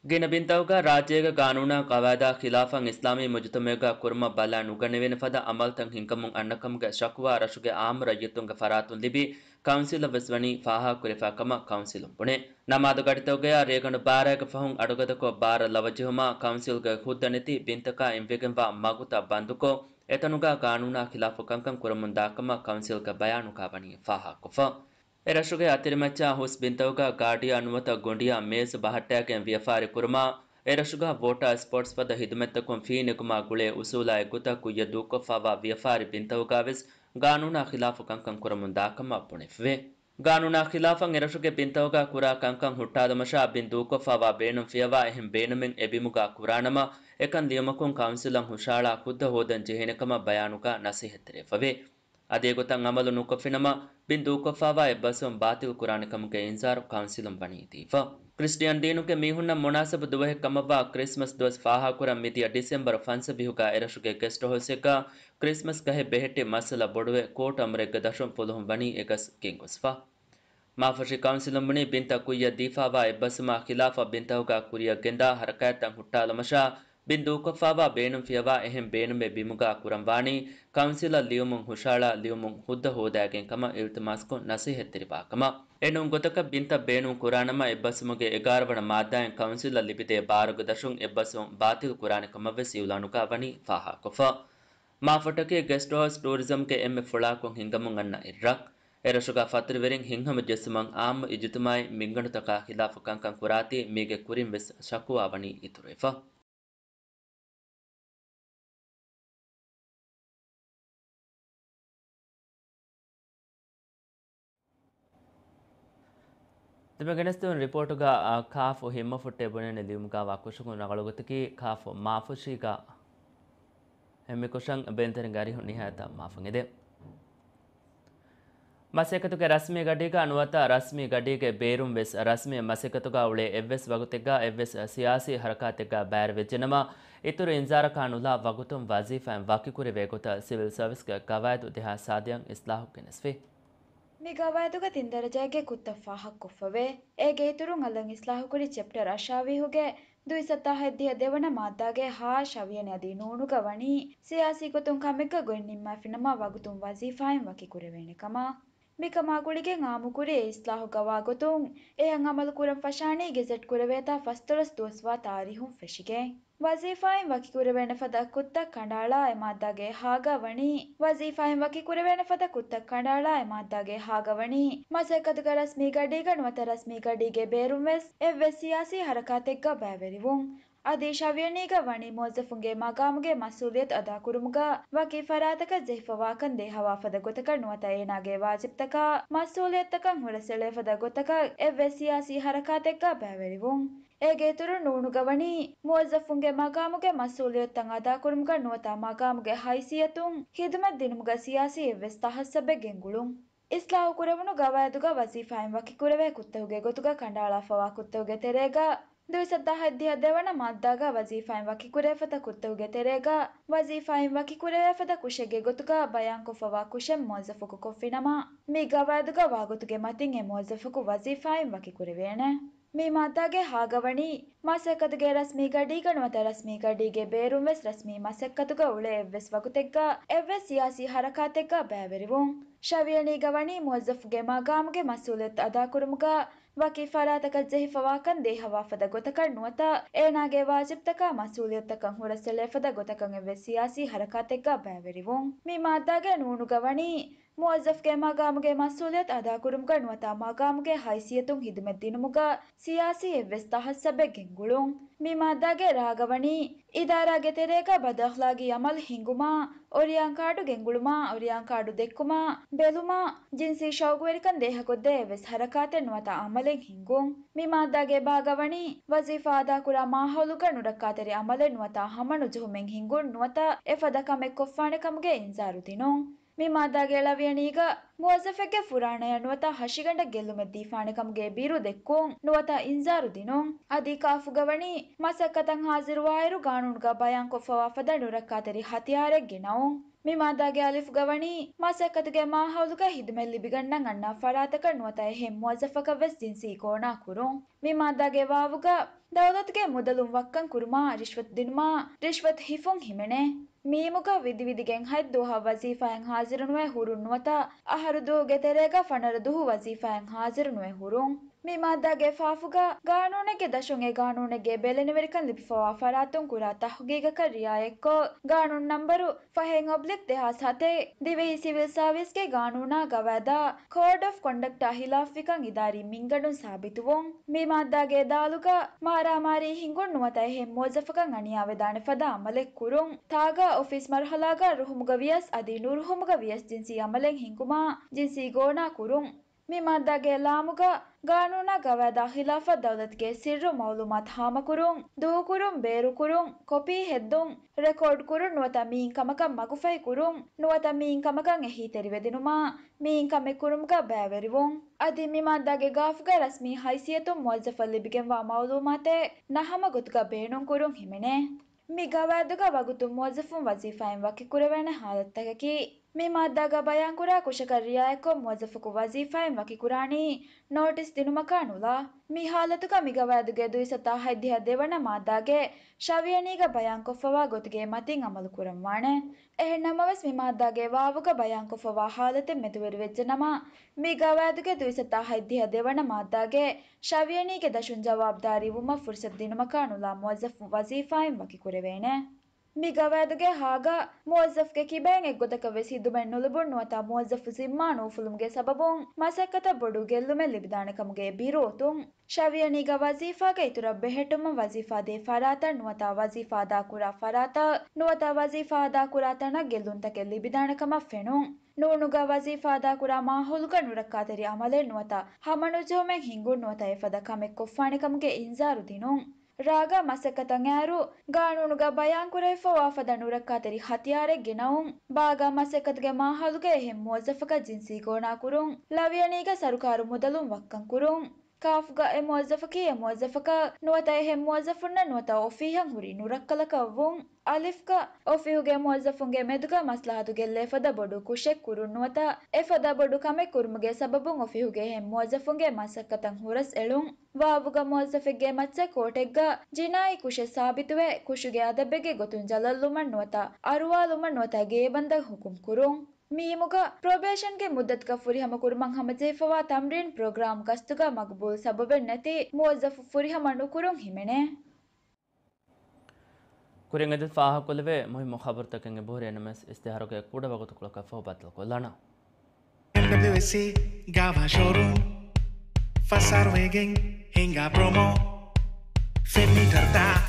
ގިނަ ބިންތަކުގަ ރާއްޖޭގެ ގާނޫނާ ޤަވާއިދާ ޚިލާފަށް އިސްލާމީ މުޖުތަމަޢުގަ ކުރުމަށް ބަލާ ނުގަނެވޭނެ ފަދަ ޢަމަލުތައް ހިންގަމުން އަންނަކަމުގެ ޝަކުވާ ރަށުގެ ޢާއްމު ރައްޔިތުންގެ ފަރާތުން ލިބި، ކައުންސިލަށް ވެސް ވަނީ ފާހަގަކުރެފާ ކަމަށް ކައުންސިލުން ބުނޭ. ނަމާދު ގަޑިތަކުގަޔާ ރޭގަނޑު ބާރައިގެ ފަހުން އަޑުގަދަކޮށް ބާރަށް ލަވަޖެހުމާ، ކައުންސިލްގެ ހުއްދަ ނެތި ބިންތަކާ އިންވެގެންވާ މަގުތައް ބަންދުކޮށް، އެތަނުގަ ގާނޫނާ ޚިލާފު ކަންކަން ކުރަމުން ދާކަމަށް ކައުންސިލްގެ ބަޔާނުގަ ވަނީ ފާހަގަކޮށްފަ. އެރަށުގެ އަތިރިމައްޗާ ހުސް ބިންތަކުގަ ގާޑިއާ ނުވަތަ ގޮނޑިއާ މޭޒު ބަހައްޓާގެން ވިޔަފާރި ކުރުމާ، އެރަށުގަ ވޯޓާ ސްޕޯޓްސް ފަދަ ހިދުމަތްތަކުން ފީ ނެގުމާ ގުޅޭ އުސޫލާ އެއްގޮތަށް ކުއްޔަށް ދޫކޮށްފާވާ ވިޔަފާރި ބިންތަކުގަ ވެސް ގާނޫނާ ޚިލާފު ކަންކަން ކުރަމުން ދާކަމަށް ބުނެފިވޭ. ގާނޫނާ ޚިލާފަށް އެރަށުގެ ބިންތަކުގަ ކުރާ ކަންކަން ހުއްޓާލުމަށާ ބިން ދޫކޮށްފާވާ ބޭނުން ފިޔަވާ އެހެން ބޭނުމެއް އެ ބިމުގަ ކުރާނަމަ، އެކަން ލިޔުމަކުން ކައުންސިލަށް ހުށަހަޅާ ހުއްދަ ހޯދަން ޖެހޭނެ ކަމަށް ބަޔާނުގަ ނަސޭހަތްތެރިވެފަވޭ. އަދި އެގޮތަށް އަމަލު ނުކޮށްފިނަމަ، ބިން ދޫކޮށްފާވާ އެއްބަސްވުން ބާތިލް ކުރާނެ ކަމުގެ އިންޒާރު ކައުންސިލުން ވަނީ ދީފަ. ކްރިސްޓިއަން ދީނުގެ މީހުންނަށް މުނާސަބު ދުވަހެއް ކަމަށްވާ ކްރިސްމަސް ދުވަސް ފާހަގަކުރަން މިދިޔަ ޑިސެމްބަރު ފަންސަވީހުގަ އެރަށުގެ ގެސްޓް ހައުސްއެއްގަ ކްރިސްމަސް ގަހެއް ބެހެއްޓި މައްސަލަ ބޮޑުވެ، ކޯޓް އަމުރެއްގެ ދަށުން ފުލުހުން ވަނީ އެ ގަސް ގެންގޮސްފަ. މާފަށި ކައުންސިލުން ބުނީ ބިންތައް ކުއްޔަށް ދީފާވާ އެއްބަސްވުމާ ޚިލާފަށް ބިންތަކުގަ ކުރިއަށް ގެންދާ ހަރަކާތްތައް ހުއްޓާލުމަށާ، ބިން ދޫކޮށްފާވާ ބޭނުން ފިޔަވާ އެހެން ބޭނުމެއް ބިމުގަ ކުރަން ވާނީ، ކައުންސިލަށް ލިޔުމުން ހުށަހަޅާ ލިޔުމުން ހުއްދަ ހޯދާގެން ކަމަށް އިލްތިމާސްކޮށް ނަސޭހަތްތެރިވާ ކަމަށް. އެނޫން ގޮތަކަށް ބިންތައް ބޭނުން ކުރާނަމަ، އެއްބަސްވުމުގެ އެގާރަ ވަނަ މާއްދާއިން ކައުންސިލަށް ލިބިދޭ ބާރުގެ ދަށުން އެއްބަސްވުން ބާތިލް ކުރާނެ ކަމަށް ވެސް އިއުލާނުގަ ވަނީ ފާހަގަކޮށްފަ. މާފަށި ގެސްޓް ހައުސް ޓޫރިޒަމްގެ އެންމެ ފުޅާކޮށް ހިންގަމުން އަންނަ އެއްރަށް. އެރަށުގަ ފަތުރުވެރިން ހިތްހަމަޖެއްސުމަށް އާއްމު އިޖުތިމާޢީ މިންގަނޑުތަކާ ޚިލާފު ކަންކަން ކުރާތީ، މީގެ ކުރިން ވެސް ޝަކުވާ ވަނީ އިތުރުވެފަ. ދެމެ ގެނެސްދިއުން ރިޕޯޓުގަ، އާ، ކާފު ހިންމަފުއްޓޭ ބުނެނެ ލިޔުމުގަ ވާ ކުށަކުން ރަނގަޅު ގޮތަކީ ކާފު މާފުށީގަ އެންމެ ކުށަން ބޭންތެރިންގެ އަރިހުން ނިހާޔަތަށް މާފަށް އެދޭ. މަސައްކަތުގެ ރަސްމީ ގަޑީގަ ނުވަތަ ރަސްމީ ގަޑީގެ ބޭރުން ވެސް ރަސްމީ މަސައްކަތުގަ އުޅޭ އެއްވެސް ވަގުތެއްގަ އެއްވެސް ސިޔާސީ ހަރަކާތެއްގަ ބައިވެއްޖެނަމަ، އިތުރު އިންޒާރަކާ ނުލާ ވަގުތުން ވަޒީފާއިން ވަކިކުރެވޭ ގޮތަށް ސިވިލް ސަރވިސްގެ ގަވާއިދު ދެހާސް ސާދައަށް އިސްލާހު ގެނެސްފި. މި ގަވާއިދުގަ ތިން ދަރަޖައެއްގެ ކުށްތައް ފާހަގަކޮށްފަވޭ. އޭގެ އިތުރުން އަލަށް އިސްލާހުކުރި ޗެޕްޓަރ އަށާވީހުގެ ދުއިސައްތާ ހަތްދިހަ ދެވަނަ މާއްދާގެ ހާ ށަވިޔަނި އަދި ނޫނުގަ ވަނީ، ސިޔާސީ ގޮތުން ކަމެއްގަ ގޮތް ނިންމާފިނަމަ ވަގުތުން ވަޒީފާއިން ވަކިކުރެވޭނެ ކަމަށް. މިކަމާ ގުޅިގެން އާއްމުކުރި އެ އިސްލާހުގަ ވާގޮތުން، އެއަށް އަމަލު ކުރަން ފަށާނީ ގެޒެޓް ކުރެވޭތާ ފަސްދޮޅަސް ދުވަސްވާ ތާރީހުން ފެށިގެން. ވަޒީފާއިން ވަކިކުރެވޭނެ ފަދަ ކުށްތައް ކަނޑައަޅާ، އެ މާއްދާގެ ހާގަ ވަނީ، ވަޒީފާއިން ވަކިކުރެވޭނެ ފަދަ ކުށްތައް ކަނޑައަޅާ، އެ މާއްދާގެ ހާގަ ވަނީ، މަސައްކަތުގަ ރަސްމީ ގަޑީގަ ނުވަތަ ރަސްމީ ގަޑީގެ ބޭރުން ވެސް އެއްވެސް ސިޔާސީ ހަރަކާތެއްގަ ބައިވެރިވުން. އަދި ޝަވިޔަނީގަ ވަނީ މުވައްޒަފުންގެ މަގާމުގެ މަސްއޫލިއްޔަތު އަދާކުރުމުގަ ވަކި ފަރާތަކަށް ޖެހިފަވާކަން ދޭހަވާ ފަދަ ގޮތަކަށް ނުވަތަ އޭނާގެ ވާޖިބްތަކާ މަސްއޫލިއްޔަތުތަކަށް ހުރަސްއެޅޭ ފަދަ ގޮތަކަށް އެއްވެސް ސިޔާސީ ހަރަކާތެއްގަ ބައިވެރިވުން. އޭގެ އިތުރުން ނޫނުގަ ވަނީ މުވައްޒަފުންގެ މަގާމުގެ މަސްއޫލިއްޔަތުތައް އަދާކުރުމުގަ ނުވަތަ މަގާމުގެ ހައިސިއްޔަތުން ހިދުމަތް ދިނުމުގަ ސިޔާސީ އެއްވެސް ތަހައްސަބެއް ގެންގުޅުން. އިސްލާހުކުރެވުނު ގަވާއިދުގަ ވަޒީފާއިން ވަކިކުރެވޭ ކުށްތަކުގެ ގޮތުގަ ކަނޑައަޅާފަވާ ކުށްތަކުގެ ތެރޭގަ، ދުއިސައްތާ ހަތްދިހަ ދެވަނަ މާއްދާގަ ވަޒީފާއިން ވަކިކުރޭ ފަދަ ކުށްތަކުގެ ތެރޭގަ، ވަޒީފާއިން ވަކިކުރެވޭ ފަދަ ކުށެއްގެ ގޮތުގަ ބަޔާންކޮށްފަވާ ކުށެއް މުވައްޒަފަކު ކޮށްފިނަމަ، މި ގަވާއިދުގަ ވާގޮތުގެ މަތިން އެ މުވައްޒަފަކު ވަޒީފާއިން ވަކިކުރެވޭނެ. މި މާއްދާގެ ހާގަ ވަނީ، މަސައްކަތުގެ ރަސްމީ ގަޑީގަ ނުވަތަ ރަސްމީ ގަޑީގެ ބޭރުން ވެސް ރަސްމީ މަސައްކަތުގަ އުޅޭ އެއްވެސް ވަގުތެއްގަ އެއްވެސް ސިޔާސީ ހަރަކާތެއްގަ ބައިވެރިވުން. ޝަވިޔަނީގަ ވަނީ މުވައްޒަފުގެ މަގާމުގެ މަސްއޫލިއްޔަތު އަދާކުރުމުގަ ވަކި ފަރާތަކަށް ޖެހިފަވާކަން ދޭހަވާ ފަދަ ގޮތަކަށް ނުވަތަ އޭނާގެ ވާޖިބްތަކާ މަސްއޫލިއްޔަތުތަކަށް ހުރަސްއެޅޭ ފަދަ ގޮތަކަށް އެއްވެސް ސިޔާސީ ހަރަކާތެއްގަ ބައިވެރިވުން. މި މާއްދާގެ ނޫނުގަ ވަނީ، މުވައްޒަފުގެ މަގާމުގެ މަސްއޫލިއްޔަތު އަދާކުރުމުގަ ނުވަތަ މަގާމުގެ ހައިސިއްޔަތުން ހިދުމަތް ދިނުމުގަ ސިޔާސީ އެއްވެސް ތަހައްސަބެއް ގެންގުޅުން. މި މާއްދާގެ ރާގަ ވަނީ، އިދާރާގެ ތެރޭގަ ބަދުއަޚްލާގީ އަމަލު ހިންގުމާ، އޮރިޔާން ކާޑު ގެންގުޅުމާ، އޮރިޔާން ކާޑު ދެއްކުމާ، ބެލުމާ، ޖިންސީ ޝައުގުވެރިކަން ދޭހަކޮށްދޭ އެއްވެސް ހަރަކާތެއް ނުވަތަ އަމަލެއް ހިންގުން. މި މާއްދާގެ ބާގަ ވަނީ، ވަޒީފާ އަދާކުރާ މާހައުލުގަ ނުރައްކާތެރި އަމަލެއް ނުވަތަ ހަމަނުޖެހުމެއް ހިންގުން ނުވަތަ އެފަދަ ކަމެއް ކޮށްފާނެ ކަމުގެ އިންޒާރު ދިނުން. މި މާއްދާގެ ޅަވިޔަނީގަ މުވައްޒަފެއްގެ ފުރާނަޔަށް ނުވަތަ ހަށިގަނޑަށް ގެއްލުމެއް ދީފާނެ ކަމުގެ ބިރު ދެއްކުން ނުވަތަ އިންޒާރު ދިނުން. އަދި ކާފުގަ ވަނީ މަސައްކަތަށް ހާޒިރުވާއިރު ގާނޫނުގަ ބަޔާންކޮށްފަވާ ފަދަ ނުރައްކާތެރި ހަތިޔާރެއް ގެނައުން. މި މާއްދާގެ އަލިފުގަ ވަނީ، މަސައްކަތުގެ މާހައުލުގަ ހިދުމަތް ލިބިގަންނަން އަންނަ ފަރާތަކަށް ނުވަތަ އެހެން މުވައްޒަފަކަށް ވެސް ޖިންސީ ގޯނާ ކުރުން. މި މާއްދާގެ ވާވުގަ، ދައުލަތުގެ މުދަލުން ވައްކަން ކުރުމާ، ރިޝްވަތު ދިނުމާ، ރިޝްވަތު ހިފުން ހިމެނޭ. މީމުގަ ވިދިވިދިގެން ހަތް ދުވަހަށް ވަޒީފާއިން ހާޒިރުނުވެ ހުރުން ނުވަތަ، އަހަރު ދުވަހުގެ ތެރޭގަ ފަނަރަ ދުވަހު ވަޒީފާއިން ހާޒިރުނުވެ ހުރުން. މި މާއްދާގެ ފާފުގަ، ގާނޫނެއްގެ ދަށުން އެ ގާނޫނެއްގެ ބެލެނިވެރިކަން ލިބިފަވާ ފަރާތުން ކުރާ ތަހުގީގަކަށް ރިއާޔަތްކޮށް، ގާނޫނު ނަންބަރު ފަހެއް އޮބްލިކް ދެހާސް ހަތެއް، ދިވެހި ސިވިލް ސާވިސްގެ ގާނޫނާ ގަވާއިދާ، ކޯޑް އޮފް ކޮންޑަކްޓާ ހިލާފްވިކަން އިދާރީ މިންގަނޑުން ސާބިތުވުން. މި މާއްދާގެ ދާލުގަ، މާރާމާރީ ހިނގުން ނުވަތަ އެހެން މުވައްޒަފަކަށް އަނިޔާވެދާނެ ފަދަ އަމަލެއް ކުރުން. ތާގަ އޮފީސް މަރުހަލާގަ ރުހުމުގަ ވިޔަސް އަދި ނުރުހުމުގަ ވިޔަސް ޖިންސީ އަމަލެއް ހިނގުމާ، ޖިންސީ ގޯނާ ކުރުން. މި މާއްދާގެ ލާމުގަ، ގާނޫނާ ގަވާއިދާ ހިލާފަށް ދައުލަތުގެ ސިއްރު މައުލޫމާތު ހާމަކުރުން، ދޫކުރުން، ބޭރުކުރުން، ކޮޕީ ހެއްދުން، ރެކޯޑް ކުރުން ނުވަތަ މިއިން ކަމަކަށް މަގުފަހި ކުރުން ނުވަތަ މިއިން ކަމަކަށް އެހީތެރިވެދިނުމާ، މިއިން ކަމެއް ކުރުމުގަ ބައިވެރިވުން. އަދި މި މާއްދާގެ ގާފުގަ ރަސްމީ ހައިސިއްޔަތުން މުވައްޒަފަށް ލިބިގެންވާ މައުލޫމާތެއް ނަހަމަ ގޮތުގަ ބޭނުންކުރުން ހިމެނޭ. މި ގަވާއިދުގަ ވަގުތުން މުވައްޒަފުން ވަޒީފާއިން ވަކިކުރެވޭނެ ހާލަތުތަކަކީ، މި މާއްދާގަ ބަޔާންކުރާ ކުށަކަށް ރިއާޔަތްކޮށް މުވައްޒަފަކު ވަޒީފާއިން ވަކިކުރާނީ ނޯޓިސް ދިނުމަކާ ނުލާ. މި ހާލަތުގަ މި ގަވާއިދުގެ ދުއިސައްތާ ހަތްދިހަ ދެވަނަ މާއްދާގެ ށަވިޔަނީގަ ބަޔާންކޮށްފަވާ ގޮތުގެ މަތިން އަމަލު ކުރަންވާނެ. އެހެން ނަމަވެސް، މި މާއްދާގެ ވާވުގަ ބަޔާންކޮށްފަވާ ހާލަތެއް މެދުވެރިވެއްޖެ ނަމަ، މި ގަވާއިދުގެ ދުއިސައްތާ ހަތްދިހަ ދެވަނަ މާއްދާގެ ށަވިޔަނީގެ ދަށުން ޖަވާބުދާރީ ވުމަށް ފުރުސަތު ދިނުމަކާ ނުލާ މުވައްޒަފުން ވަޒީފާއިން ވަކިކުރެވޭނެ. މި ގަވާއިދުގެ ހާގަ މުވައްޒަފުގެ ކިބައިން އެއްގޮތަކަށް ވެސް ހިދުމަތް ނުލިބުން ނުވަތަ މުވައްޒަފު ޒިންމާ ނޫފުލުމުގެ ސަބަބުން މަސައްކަތަށް ބޮޑު ގެއްލުމެއް ލިބިދާނެ ކަމުގެ ބިރު އޮތުން. ށަވިޔަނީގަ ވަޒީފާގެ އިތުރަށް ބެހެއްޓުމަށް ވަޒީފާ ދޭ ފަރާތަށް ނުވަތަ ވަޒީފާ އަދާކުރާ ފަރާތަށް ނުވަތަ ވަޒީފާ އަދާކުރާ ތަނަށް ގެއްލުންތަކެއް ލިބިދާނެ ކަމަށް ފެނުން. ނޫނުގަ ވަޒީފާ އަދާކުރާ މާހައުލުގަ ނުރައްކާތެރި އަމަލެއް ނުވަތަ ހަމަނުޖެހުމެއް ހިނގުން ނުވަތަ އެފަދަ ކަމެއް ކޮށްފާނެ ކަމުގެ އިންޒާރު ދިނުން. ރާގަށް މަސައްކަތަށް އައިރު، ގާނޫނުގަ ބަޔާންކުރެވިފަވާ ފަދަ ނުރައްކާތެރި ހަތިޔާރެއް ގެނައުން. ބާގަށް މަސައްކަތުގެ މާހައުލުގަ އެހެން މުވައްޒަފަކަށް ޖިންސީ ގޯނާކުރުން. ޅަވިޔަނީގަ ސަރުކާރު މުދަލުން ވައްކަން ކުރުން. ކާފުގަ އެ މުވައްޒަފަކީ އެ މުވައްޒަފަކަށް ނުވަތަ އެހެން މުވައްޒަފުންނަށް ނުވަތަ އޮފީހަށް ހުރި ނުރައްކަލަކަށް ވުން. އަލިފްގަ އޮފީހުގެ މުވައްޒަފުންގެ މެދުގަ މަސްލަހަތު ގެއްލޭ ފަދަ ބޮޑު ކުށެއް ކުރުން ނުވަތަ އެފަދަ ބޮޑު ކަމެއް ކުރުމުގެ ސަބަބުން އޮފީހުގެ އެހެން މުވައްޒަފުންގެ މަސައްކަތަށް ހުރަސް އެޅުން. ވާވުގަ މުވައްޒަފެއްގެ މައްޗަށް ކޯޓެއްގަ ޖިނާއީ ކުށެއް ސާބިތުވެ، ކުށުގެ އަދަބެއްގެ ގޮތުން ޖަލަށްލުމަށް ނުވަތަ އަރުވާލުމަށް ނުވަތަ ގޭބަންދަށް ހުކުމް ކުރުން. މީމުގަ ޕްރޮބޭޝަންގެ މުއްދަތުގަ ފުރިހަމަ ކުރުމަށް ހަމަޖެހިފަވާ ތަމްރީން ޕްރޮގްރާމް ގަސްތުގަ މަގުބޫލު ސަބަބެއް ނެތި މުވައްޒަފު ފުރިހަމަ ނުކުރުން ހިމެނޭ. ކުރިން އެދި ފާހަގަކޮށްލެވޭ މުހިއްމު ޚަބަރުތަކެއް އެބަހުރި ނަމަވެސް އިސްތިހާރުގެ ކުޑަ ވަގުތުކޮޅަކަށް ފަހު ބައްދަލުކޮށްލާނަން. އެމްޑަބްލިއުއެސްސީ ގާވާ ޝޯރޫމް ފަސް އަހަރު ވެގެން ހިނގާ ޕްރޮމޯ. ފެންމީޓަރުތައް،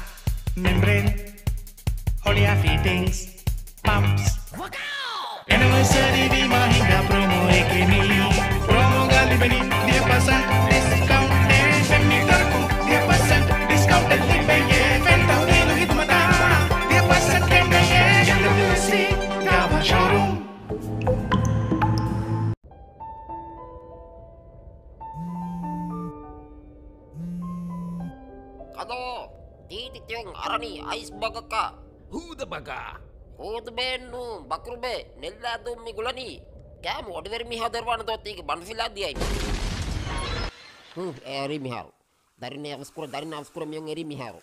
މެމްބްރޭން، ހޮޅިއާ ފިޓިންގްސް، ޕަމްޕްސް. އެނިވަރސަރީ ވީމާ ހިނގާ ޕްރޮމޯއެކޭ މީ. ޕްރޮމޯގަ ލިބެނީ ދިހަ ޕަސެންޓް ޑިސްކައުންޓެއް. ފެންމީޓަރަކުން ދިހަ ޕަސެންޓް ޑިސްކައުންޓެއް ލިބެޔޭ. ފެން ތަހުލީލު ހިދުމަތާ ދިހަ ޕަސެންޓް ކެނޑެޔޭ. އެމްޑަބްލިއުއެސްސީ ގާވާ ޝޯރޫމް. ކަލޯ، ތީތި ތިޔަން އަރަނީ އައިސް ބަގަކަށް. ހޫދަ ބަގާ. ހޫދުބޭންނު ބަކުރުބޭ ނެއްލާދޫ މި ގުޅަނީ. ކާމު އޮޑިވެރި މިހާ ދޮރުވާނެ ދޯ ތީގެ ބަނޑުފިލާ ދިޔައި. ހު، އެރީ މިހާރު. ދަރިން އަވަސްކުރ، ދަރިން އަވަސްކުރ މިޔޮން އެރީ މިހާރު.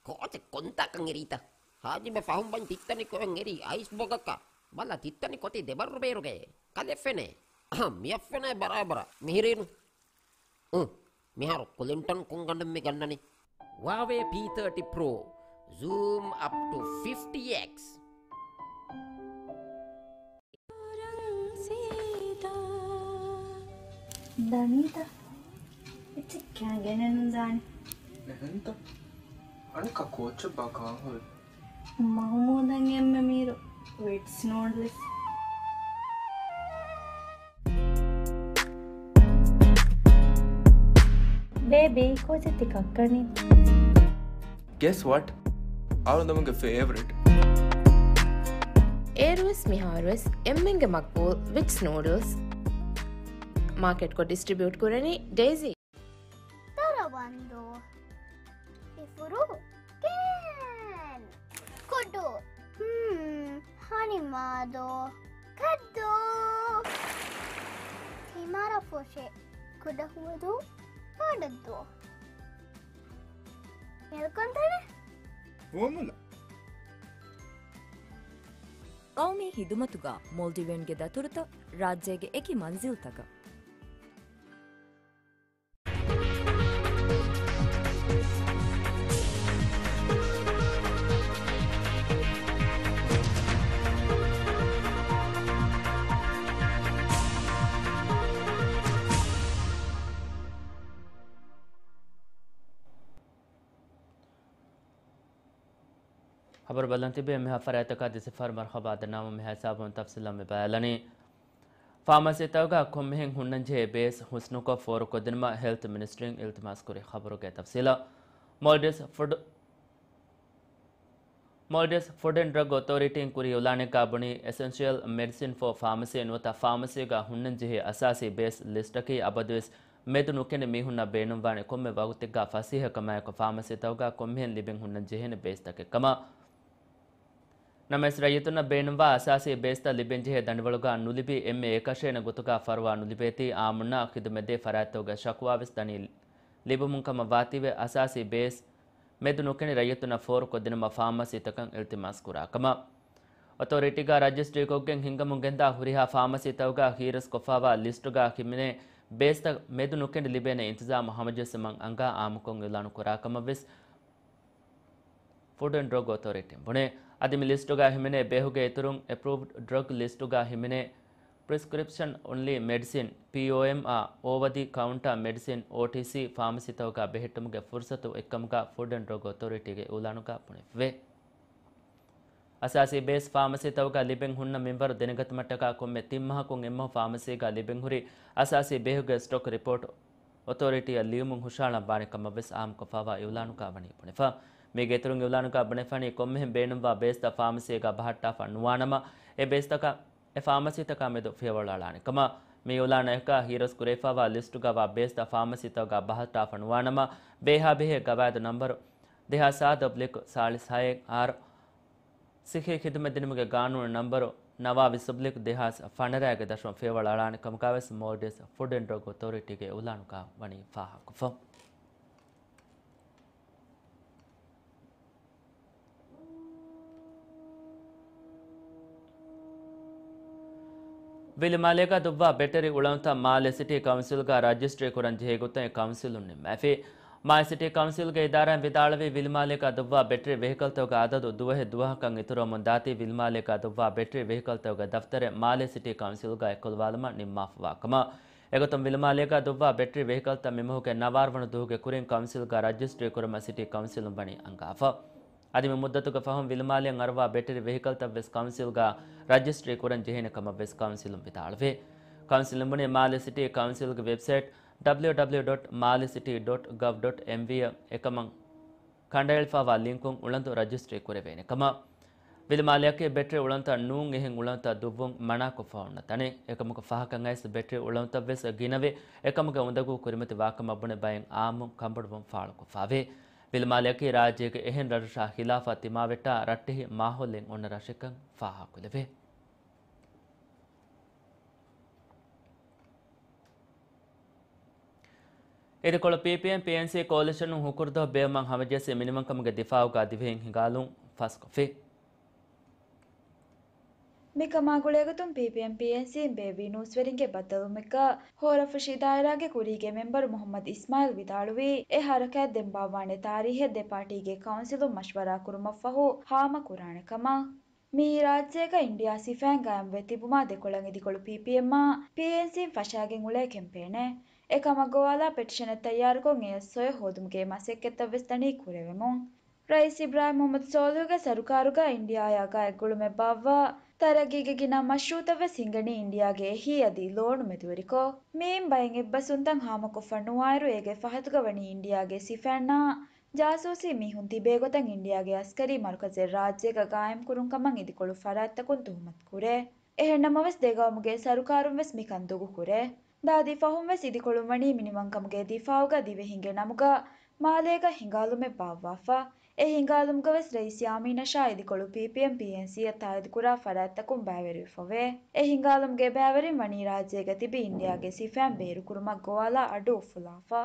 ކޯޗެ ކޮންތާކަން އެރީތަ؟ ހާޖިބެ ފަހުން ބަން ތިއްތަނި ކޮއެން އެރީ އައިސް ބޮގަކަށް. ބަލަ ތިއްތަނި ކޮތި ދެބައްރު ބޭރުގެ. ކަލެ ފެނޭ. އަހަ، މިއަށް ފެނޭ ބަރާބަރަށް. މިހިރީނު. އު، މިހާރު ކުލިންޓަން ކޮންގަނޑެއް މި ގަންނަނީ؟ ވާވޭ ޕީ ތާޓީ ޕްރޯ. ޒޫމް އަޕް ޓު ފިފްޓީ އެކްސް. ދަނީތަ؟ އެއްޗެއް ކާ ގެނެއްނު ދާނެ. އެހެންތަ؟ އަނެއްކާ ކޯއްޗެއް ބާ ކާހޮއެ؟ މަހުމޫދަށް އެންމެ މީރު ވިޓްސް ނޫޑްލްސް. ބޭބީ، ކޯޗެއް ތި ކައްކަނީ؟ Guess what? އަޅުގަނޑުމެންގެ ފޭވަރިޓް. އޭރުވެސް މިހާރުވެސް އެންމެންގެ މަގްބޫލް ވިޓްސް ނޫޑްލްސް. މާކެޓްކޮށް ޑިސްޓްރިބިއުޓް ކުރަނީ ޑޭޒީ. ދަރަވަންދޫ. އިފުރު. ކޭން. ކުޑު. ހުން. އަނިމާދޯ، ކައްދޫ، ތިމާރަ ފޮށެ، ކުޑަ ހުވަދޫ، ކާޑައްދޫ. މެލްކޮން ތަނެއް؟ ފުވައްމުލައް. ޤައުމީ ޚިދުމަތުގަ މޯލްޑިވިއަންގެ ދަތުރުތައް ރާއްޖޭގެ އެކި މަންޒިލްތަކަށް. ޚަބަރު ބަލަން ތިބޭ މިހާ ފަރާތްތަކާ ދެސިފަހަރު. މަރުޙަބާ ދަންނާމު މިހާ ހިސާބުން ތަފްސީލަށް މި ބަޔާލަނީ. ފާމަސީތަކުގަ ކޮންމެހެން ހުންނަންޖެހޭ ބޭސް ހުސްނުކޮށް ފޯރުކޮށްދިނުމަށް ހެލްތު މިނިސްޓްރީން އިލްތިމާސްކުރި. ޚަބަރުގެ ތަފްސީލަށް. މޯލްޑިވްސް ފުޑް، މޯލްޑިވްސް ފުޑް އެންޑް ޑްރަގް އޮތޯރިޓީން ކުރި އިޢުލާނެއްގަ ބުނީ، އެސެންޝިއަލް މެޑިސިން ފޯ ފާމަސީ ނުވަތަ ފާމަސީގަ ހުންނަންޖެހޭ އަސާސީ ބޭސް ލިސްޓަކީ އަބަދުވެސް މެދު ނުކެނޑި މީހުންނަށް ބޭނުންވާނެ ކޮންމެ ވަގުތެއްގަ ފަސޭހަކަމާއެކު ފާމަސީތަކުގަ ކޮންމެހެން ލިބެން ހުންނަން ޖެހޭނެ ބޭސްތަކެއް ކަމަށް. ނަމަވެސް ރައްޔިތުންނަށް ބޭނުންވާ އަސާސީ ބޭސްތައް ލިބެންޖެހޭ ދަނޑިވަޅުގަ ނުލިބި އެންމެ އެކަށޭނެ ގޮތުގަ ފަރުވާ ނުލިބޭތީ އާއްމުންނަށް ޚިދުމަތްދޭ ފަރާތްތަކުގެ ޝަކުވާވެސް ދަނީ ލިބުމުން ކަމަށް ވާތީވެ އަސާސީ ބޭސް މެދު ނުކެނޑި ރައްޔިތުންނަށް ފޯރުކޮށްދިނުމަށް ފާމަސީތަކަށް އިލްތިމާސް ކުރާ ކަމަށް. އޮތޯރިޓީގަ ރަޖިސްޓްރީކޮށްގެން ހިންގަމުން ގެންދާ ހުރިހާ ފާމަސީތަކުގަ ހީރަސްކޮށްފައިވާ ލިސްޓުގަ ހިމެނޭ ބޭސްތައް މެދު ނުކެނޑި ލިބޭނެ އިންތިޒާމު ހަމަޖެއްސުމަށް އަންގާ އާއްމުކޮށް އިޢުލާނު ކުރާ ކަމަށް ވެސް ފުޑް އެންޑް ޑްރަގް އޮތޯރިޓީން ބުނޭ. އަދި މި ލިސްޓުގަ ހިމެނޭ ބޭހުގެ އިތުރުން އެޕްރޫވްޑް ޑްރަގް ލިސްޓުގަ ހިމެނޭ ޕްރިސްކްރިޕްޝަން އޮންލީ މެޑިސިން، ޕީއޯއެމް، އާ އޯވަދި ކައުންޓާ މެޑިސިން، އޯޓީސީ، ފާމަސީތަކުގަ ބެހެއްޓުމުގެ ފުރުސަތު އޮތްކަމުގަ ފުޑް އެންޑް ޑްރަގް އޮތޯރިޓީގެ އިޢުލާނުގަ ބުނެފިވޭ. އަސާސީ ބޭސް ފާމަސީތަކުގަ ލިބެން ހުންނަ މިންވަރު ދެނެގަތުމަށްޓަކާ ކޮންމެ ތިން މަހަކުން އެއްމަހު ފާމަސީގަ ލިބެންހުރި އަސާސީ ބޭހުގެ ސްޓޮކް ރިޕޯޓް އޮތޯރިޓީއަށް ލިޔުމުން ހުށަހަޅަން ވާނެ ކަމަށް ވެސް އާއްމުކޮށްފައިވާ އިޢުލާނުގަ ވަނީ ބުނެފަ. މީގެ އިތުރުން އިޢުލާނުގަ ބުނެފަނީ ކޮންމެހެން ބޭނުންވާ ބޭސްތައް ފާމަސީގަ ބަހައްޓާފަ ނުވާނަމަ، އެ ބޭސްތަކަށް އެ ފާމަސީތަކާ މެދު ފިޔަވަޅު އަޅާނެ ކަމަށް. މި އިޢުލާނާއެކާ ހީރަސް ކުރެވިފައިވާ ލިސްޓުގަވާ ބޭސްތައް ފާމަސީތަކުގަ ބަހައްޓާފަ ނުވާނަމަ، ބޭހާ ބެހޭ ގަވާއިދު ނަންބަރު ދެހާސް ސާދަ އޮބްލިކް ސާޅީސް ހައެއް އާރު، ސިއްހީ ޚިދުމަތް ދިނުމުގެ ގާނޫނު ނަންބަރު ނަވާވީސް އޮބްލިކް ދެހާސް ފަނަރައިގެ ދަށުން ފިޔަވަޅު އަޅާނެ ކަމުގަ ވެސް މޯލްޑިވްސް ފުޑް އެންޑް ޑްރަގް އޮތޯރިޓީގެ އިޢުލާނުގަ ވަނީ ފާހަގަކޮށްފަ. ވިލިމާލޭގަ ދުއްވާ ބެޓެރި އުޅަނދުތައް މާލެ ސިޓީ ކައުންސިލްގަ ރަޖިސްޓްރީ ކުރަން ޖެހޭ ގޮތަށް އެ ކައުންސިލުން ނިންމައިފި. މާލެ ސިޓީ ކައުންސިލްގެ އިދާރާއިން ވިދާޅުވީ، ވިލިމާލޭގަ ދުއްވާ ބެޓެރި ވެހިކަލްތަކުގެ އަދަދު ދުވަހެއް ދުވަހަކަށް އިތުރުވަމުން ދާތީ، ވިލިމާލޭގަ ދުއްވާ ބެޓެރި ވެހިކަލްތަކުގެ ދަފްތަރެއް މާލެ ސިޓީ ކައުންސިލްގަ އެއްކޮށްލަވާލުމަށް ނިންމާފަވާ ކަމަށް. އެގޮތުން ވިލިމާލޭގަ ދުއްވާ ބެޓްރީ ވެހިކަލްތައް މިމަހުގެ ނަވާރަ ވަނަ ދުވަހުގެ ކުރިން ކައުންސިލްގަ ރަޖިސްޓްރީ ކުރުމަށް ސިޓީ ކައުންސިލުން ވަނީ އަންގާފަ. އަދި މި މުއްދަތުގެ ފަހުން ވިލިމާލެއަށް އަރުވާ ބެޓްރީ ވެހިކަލްތައް ވެސް ކައުންސިލްގަ ރަޖިސްޓްރީ ކުރަން ޖެހޭނެ ކަމަށް ވެސް ކައުންސިލުން ވިދާޅުވޭ. ކައުންސިލުން ބުނީ މާލެ ސިޓީ ކައުންސިލްގެ ވެބްސައިޓް ޑަބްލިއު ޑަބްލިއު ޑޮޓް މާލެ ސިޓީ ޑޮޓް ގަވް ޑޮޓް އެމްވީ އަށް އެކަމަށް ކަނޑައެޅިފައިވާ ލިންކުން އުޅަނދު ރަޖިސްޓްރީ ކުރެވޭނެ ކަމަށް. ވިލިމާލެއަކީ ބެޓްރީ އުޅަނދުތައް ނޫން އެހެން އުޅަނދުތައް ދުއްވުން މަނާކޮށްފަ އޮންނަ ތަނެއް. އެކަމަކު ފަހަކަށް އައިސް ބެޓްރީ އުޅަނދުތައް ވެސް ގިނަވެ، އެކަމުގެ އުނދަގޫ ކުރިމަތި ވާކަމަށް ބުނެ ބައެއް އާއްމުން ކަނބޮޑުވުން ފާޅުކޮށްފައވޭ. ވިލިމާލެއަކީ ރާއްޖޭގެ އެހެން ރަށްރަށާ ޚިލާފަށް ތިމާވެއްޓާ ރައްޓެހި މާހައުލެއް އޮންނަ ރަށެއްކަން ފާހަގަކުރެވޭ. އިދިކޮޅު ޕީޕީއެމް ޕީއެންސީ ކޯލިޝަނުން ހުކުރުދުވަހު ބޭއްވުމަށް ހަމަޖެއްސި މިނިވަންކަމުގެ ދިފާއުގަ ދިވެހިން ހިނގާލުން ފަސްކޮށްފި. މިކަމާ ގުޅޭގޮތުން ޕީޕީއެމް ޕީއެންސީން ބޭއްވި ނޫސްވެރިންގެ ބައްދަލުވުމެއްގަ ހޯރަފުށި ދާއިރާގެ ކުރީގެ މެމްބަރު މުހައްމަދު އިސްމާއިލް ވިދާޅުވީ، އެ ހަރަކާތް ދެން ބާއްވާނެ ތާރީހެއް ދެ ޕާޓީގެ ކައުންސިލުން މަޝްވަރާ ކުރުމަށްފަހު ހާމަ ކުރާނެ ކަމަށް. މިއީ ރާއްޖޭގަ އިންޑިއާ ސިފައިން ގާއިމްވެ ތިބުމާ ދެކޮޅަށް އިދިކޮޅު ޕީޕީއެމްއާ ޕީއެންސީން ފަށާގެން އުޅޭ ކެމްޕޭނެއް. އެކަމަށް ގޮވާލާ ޕެޓިޝަނެއް ތައްޔާރުކޮށް އެއަށް ސޮއެ ހޯދުމުގެ މަސައްކަތްތައް ވެސް ދަނީ ކުރެވެމުން. ރައީސް އިބްރާހިމް މުހައްމަދު ސޯލިހުގެ ސަރުކާރުގަ އިންޑިއާއާ ގާތްގުޅުމެއް ބާއްވާ، ތަރައްގީގެ ގިނަ މަޝްރޫއުތައް ވެސް ހިނގަނީ އިންޑިއާގެ އެހީ އަދި ލޯނު މެދުވެރިކޮށް. މިއިން ބައެއް އެއްބަސްވުންތައް ހާމަކޮށްފަ ނުވާއިރު، އޭގެ ފަހަތުގަ ވަނީ އިންޑިއާގެ ސިފައިންނާ ޖާސޫސީ މީހުން ތިބޭ ގޮތަށް އިންޑިއާގެ އަސްކަރީ މަރުކަޒެއް ރާއްޖޭގަ ގާއިމްކުރުން ކަމަށް އިދިކޮޅު ފަރާތްތަކުން ތުހުމަތު ކުރޭ. އެހެންނަމަވެސް، ދެގައުމުގެ ސަރުކާރުން ވެސް މިކަން ދޮގު ކުރޭ. ދާދި ފަހުން ވެސް އިދިކޮޅުން ވަނީ މިނިވަންކަމުގެ ދިފާއުގަ ދިވެހިންގެ ނަމުގަ މާލޭގަ ހިނގާލުމެއް ބާއްވާފަ. އެ ހިނގާލުމުގަވެސް ރައީސް ޔާމީން އަށާ އިދިކޮޅު ޕީޕީއެމް ޕީއެންސީއަށް ތާއީދުކުރާ ފަރާތްތަކުން ބައިވެރިވެފަވޭ. އެ ހިނގާލުމުގެ ބައިވެރިން ވަނީ ރާއްޖޭގަ ތިބި އިންޑިއާގެ ސިފައިން ބޭރުކުރުމަށް ގޮވާލާ އަޑު އުފުލާފަ.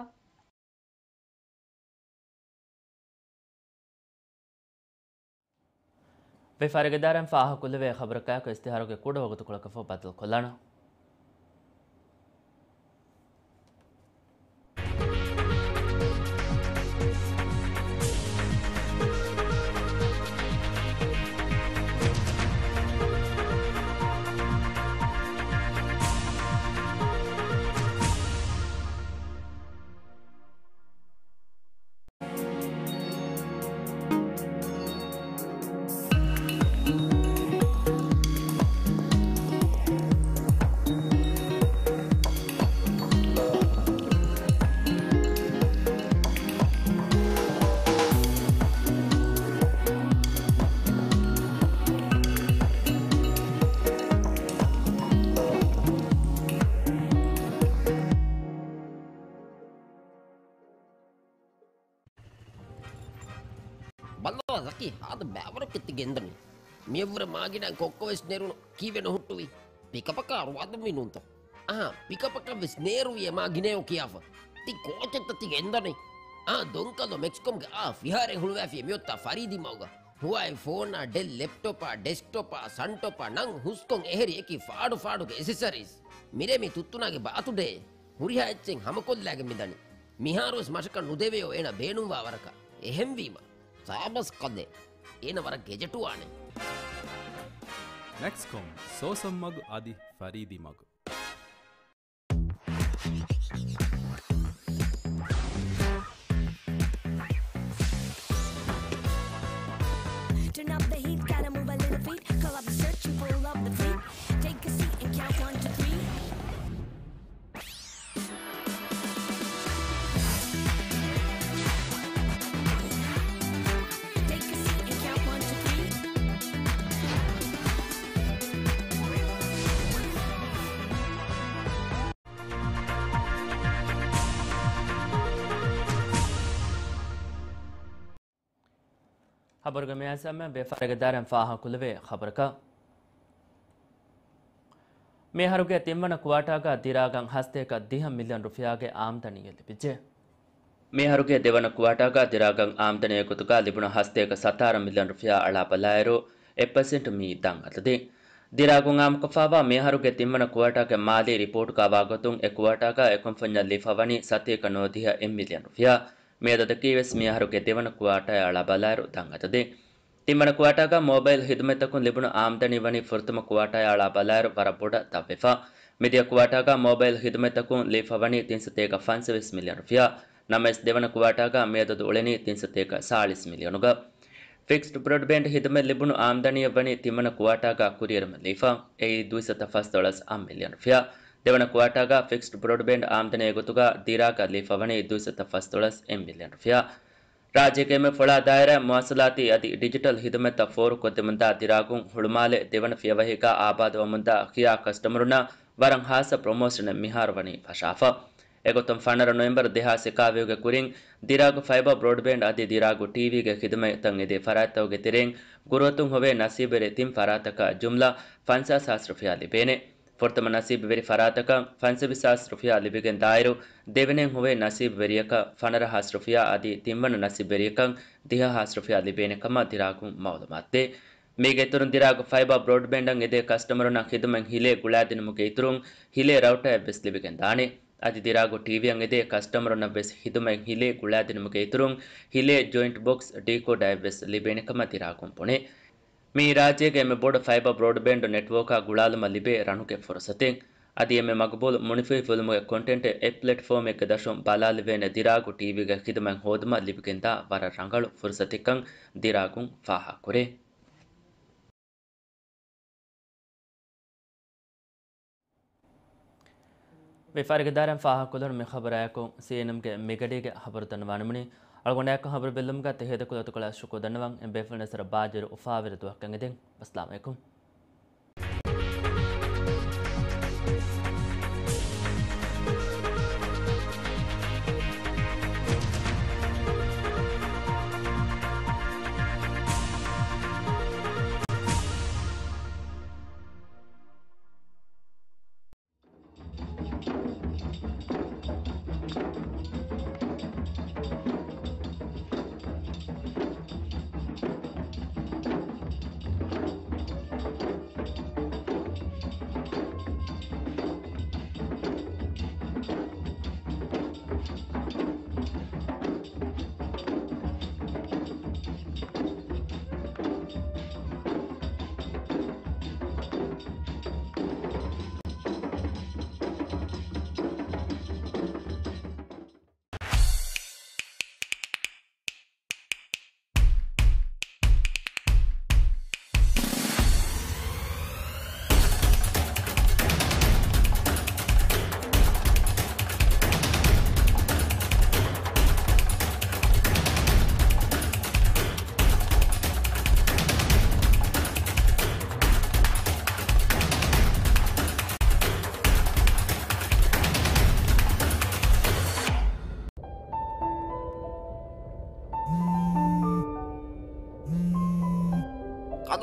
ވިޔަފާރިގެ ދާއިރާއިން ފާހަގަކުރެވޭ ޚަބަރަކާއެކު އިސްތިހާރުގެ ކުޑަ ވަގުތުކޮޅަކަށްފަހު ބައްދަލުކޮށްލާނަން. ބައްލަވާ ޒަކީ، ހާދަ ބައިވަރަކަށް ތި ގެންދަނީ. މިއަށްވުރެ މާގިނަ ކޮއްކޮވެސް ނެރުނު ކީއްވެ ނުހުއްޓުވީ؟ ޕިކަޕަކާ ރުވާދަމި ނޫންތަ؟ އަހާ، ޕިކަޕަކަށް ވެސް ނޭރުވި އެ މާގިނަޔޯ ކިޔާފަ. ތި ކޯޗެއްތަ ތި ގެންދަނީ؟ އާ، ދޮންކަލޯ މެކްސްކޮމްގެ އާ ފިހާރައެއް ހުޅުވާފި މިއޮތާ ފަރީދީ މަގުގަ. ހުވާއި ފޯނާ، ޑެލް ލެޕްޓޮޕާ، ޑެސްކްޓޮޕާ، ސަންޓޮޕާ، ނަން ހުސްކޮން އެހެރި އެކި ފާޑު ފާޑުގެ އެސެސަރީސް. މިރޭ މި ތުއްތުނާގެ ބާތުޑޭ. ހުރިހާ އެއްޗެއް ހަމަކޮށްލާގެން މިދަނީ. މިހާރުވެސް މަށަކަށް ނުދެވެޔޯ އޭނަ ބޭނުންވާ ވަރަކަށް. އެހެންވީމަ، ސާބަސް ކަލޭ. އޭނަ ވަރަށް ގެޖެޓުވާނެ. މެކްސްކޮމް، ސޯސަން މަގު އަދި ފަރީދީ މަގު. Turn up the heat, gotta move a little feet. Call up the search and pull up the fleet. Take a seat and count one, two, three. Take a seat and count one, two, three. ޚަބަރުގެ މިއައިސް އެންމެ ވިޔަފާރިގެ ދާއިރާއިން ފާހަގަކުރެވޭ ޚަބަރަކަށް. މިއަހަރުގެ ތިންވަނަ ކުއާޓާގަ ދިރާގަން ހަސަތޭކަ ދިހަ މިލިއަން ރުފިޔާގެ އާމްދަނީއެއް ލިބިއްޖެ. މިއަހަރުގެ ދެވަނަ ކުއާޓާގަ ދިރާގަން އާމްދަނީގެ ގޮތުގަ ލިބުނު ހަސަތޭކަ ސަތާރަ މިލިއަން ރުފިޔާ އަޅާ ބަލާއިރު، އެއް ޕަސެންޓް މީ ދަށް އަދަދެއް. ދިރާގުން އާއްމުކޮށްފައިވާ މިއަހަރުގެ ތިންވަނަ ކުއާޓާގެ މާލީ ރިޕޯޓުގަ ވާގޮތުން އެ ކުއާޓާގަ އެ ކުންފުންޏަށް ލިބިފަވަނީ ސަތޭކަ ނުވަދިހަ އެއް މިލިއަން ރުފިޔާ. މި އަދަދަކީވެސް މިއަހަރުގެ ދެވަނަ ކުއާޓާއާ އަޅާ ބަލާއިރު ދަށް އަދަދެއް. ތިންވަނަ ކުއާޓާގަ މޯބައިލް ހިދުމަތްތަކުން ލިބުނު އާމްދަނީ ވަނީ ފުރަތަމަ ކުއާޓާއާ އަޅާ ބަލާއިރު ވަރަށް ބޮޑަށް ދަށްވެފަ. މިދިޔަ ކުއާޓާގަ މޯބައިލް ހިދުމަތްތަކުން ލިބިފަވަނީ ތިން ސަތޭކަ ފަންސަވީސް މިލިއަން ރުފިޔާ. ނަމަވެސް ދެވަނަ ކުއާޓާގަ މި އަދަދު އުޅެނީ ތިން ސަތޭކަ ސާޅީސް މިލިއަނުގަ. ފިކްސްޑް ބްރޯޑްބޭންޑް ހިދުމަތް ލިބުނު އާމްދަނީއަށް ވަނީ ތިންވަނަ ކުއާޓާގަ ކުރިއެރުމަށް ލިބިފަ. އެއީ ދުއިސައްތަ ފަސް ދޮޅަސް އަށް މިލިއަން ރުފިޔާ. ދެވަނަ ކުއާޓާގަ ފިކްސްޑް ބްރޯޑްބޭންޑް އާމްދަނީގެ ގޮތުގަ ދިރާގަށް ލިބިފަވަނީ ދުއިސައްތަ ފަސް ދޮޅަސް އެއް މިލިއަން ރުފިޔާ. ރާއްޖޭގެ އެންމެ ފޮޅާ ދާއިރާ މުވާސަލާތީ އަދި ޑިޖިޓަލް ހިދުމަތްތައް ފޯރުކޮށްދެމުންދާ ދިރާގުން ހުޅުމާލެ ދެވަނަ ފިޔަވަހީގަ އާބާދުވަމުންދާ ކިޔާ ކަސްޓަމަރުންނަށް ވަރަށް ހާއްސަ ޕްރޮމޯޝަނެއް މިހާރު ވަނީ ފަށާފަ. އެގޮތުން ފަނަރަ ނޮވެމްބަރު ދެހާސް އެކާވީހުގެ ކުރިން ދިރާގު ފައިބާ ބްރޯޑްބޭންޑް އަދި ދިރާގު ޓީވީގެ ޚިދުމަތްތައް އެދޭ ފަރާތްތަކުގެ ތެރެއިން ގުރުއަތުން ހޮވޭ ނަސީބުވެރި ތިން ފަރާތަކަށް ޖުމްލަ ފަންސާސް ހާސް ރުފިޔާ ލިބޭނެ. ފުރަތަމަ ނަސީބުވެރި ފަރާތަކަށް ފަންސަވީސް ހާސް ރުފިޔާ ލިބިގެން ދާއިރު، ދެވަނައިން ހޮވޭ ނަސީބުވެރިޔަކަށް ފަނަރަ ހާސް ރުފިޔާ އަދި ތިންވަނަ ނަސީބުވެރިޔަކަށް ދިހަ ހާސް ރުފިޔާ ލިބޭނެ ކަމަށް ދިރާގުން މައުލޫމާތުދޭ. މީގެ އިތުރުން ދިރާގު ފައިބާ ބްރޯޑްބޭންޑަށް އެދޭ ކަސްޓަމަރުންނަށް ޚިދުމަތް ހިލޭ ގުޅާދިނުމުގެ އިތުރުން ހިލޭ ރައުޓަރެއް ވެސް ލިބިގެން ދާނެ. އަދި ދިރާގު ޓީވީއަށް އެދޭ ކަސްޓަމަރުންނަށް ވެސް ޚިދުމަތް ހިލޭ ގުޅާދިނުމުގެ އިތުރުން ހިލޭ ޖޮއިންޓް ބޮކްސް ޑީކޯޑާއެއް ވެސް ލިބޭނެ ކަމަށް ދިރާގުން ބުނޭ. މިއީ ރާއްޖޭގެ އެންމެ ބޮޑު ފައިބާ ބްރޯޑްބޭންޑް ނެޓްވޯކާ ގުޅާލުމަށް ލިބޭ ރަނުގެ ފުރުސަތެއް. އަދި އެންމެ މަގުބޫލު މުނިފިހި ފިލްމުގެ ކޮންޓެންޓެއް އެއް ޕްލެޓްފޯމެއްގެ ދަށުން ބަލާލެވޭނެ ދިރާގު ޓީވީގެ ޚިދުމަތް ހޯދުމަށް ލިބިގެންދާ ވަރަށް ރަނގަޅު ފުރުސަތެއްކަން ދިރާގުން ފާހަގަކުރޭ. ވިޔަފާރިގެ ދާއިރާއިން ފާހަގަކުރެވުނު މި ޚަބަރާއެކު ސީއެންއެމްގެ މިގަޑީގެ ޚަބަރު ދަންނަވާނަމުނީ، އަޅުގަނޑާއެކު ޚަބަރު ބެއްލުމުގަ ތެހޭދަކު ލޮތުކޮޅަށް ޝުކުރު ދަންނަވަން. އެ ބޭފުޅުންނަށް ވަރަށް ބާއްޖަވެރި އުފާވެރި ދުވަހަކަށް އެދެން. އައްސަލާމު ޢަލައިކުމް.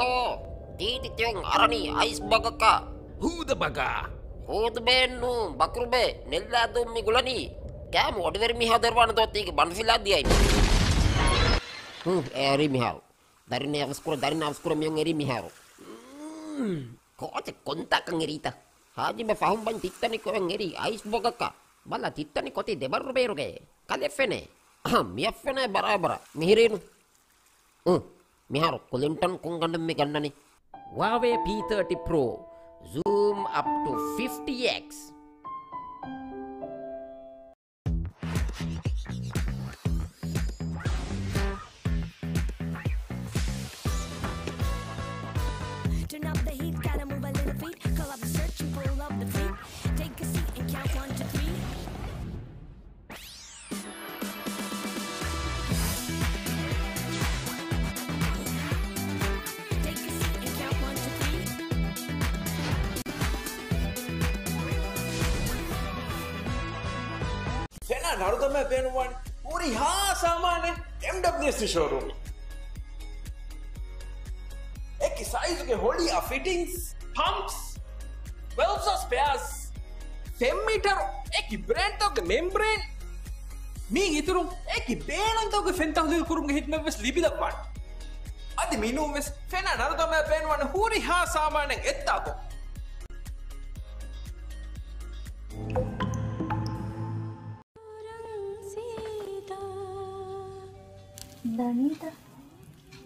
ދޯ، ތީ ތިތިވެން އަރަނީ އައިސް ބަގަކަށް. ހޫދަ ބަގާ. ހޫދުބޭން ނޫން، ބަކުރުބޭ، ނެއްލާދޫން މި ގުޅަނީ. ކާމު އޮޑިވެރި މިހާ ދޮރުވާނެ ދޯ ތީގެ ބަނޑު ފިލާ ދިޔައިން. ހު، އެރީ މިހާރު. ދަރިން އަވަސްކުރަ، ދަރިން އަވަސްކުރަ މިއޮން އެރީ މިހާރު. މް، ކޯޗެއް ކޮންތާކަން އެރީތަ؟ ހާޖިބެ ފަހުން ބަން ތިއްތަނި ކޮއެން އެރީ އައިސް ބޮގަކަށް. ބަލަ ތިއްތަނި ކޮތީ ދެބައްރު ބޭރުގައޭ. ކަލެ ފެނޭ. އަހަ، މިއަށް ފެނޭ ބަރާބަރަށް. މިހިރީނު. އު، މިހާރު ކުލިންޓަން ކުންގަނޑުން މި ގަންނަނީ. ހުއާވޭ ޕީ ތާޓީ ޕްރޯ، zoom up to fifty X. Turn up the heat, gotta move a little feet. Call up the search and pull up the feet. Take a seat and count one to three. Take a seat and count one to three. ފެނާ ނަރުދަމާ ބޭނުންވާނެ ހުރިހާ ސާމާނެއް އެމްޑަބްލިއުއެސް ޝޯރޫމް. އެކި ސައިޒުގެ ހޮޅިއާ ފިޓިންގްސް، ޕަމްޕްސް، ވެލްވްސް އާ ސްޕެއާސް، ފެން މީޓަރު، އެކި ބްރޭންޑްތަކުގެ މެމްބްރޭން، މީގެ އިތުރުން އެކި ބޭނުންތަކުގެ ފެން ތަހުލީލު ކުރުމުގެ ހިދުމަތްވެސް ލިބިލައްވާނެ. އަދި މިނޫންވެސް ފެނާ ނަރުދަމާ ބޭނުންވާނެ ހުރިހާ ސާމާނެއް އެއްދާކޮށް. ދަނީތަ؟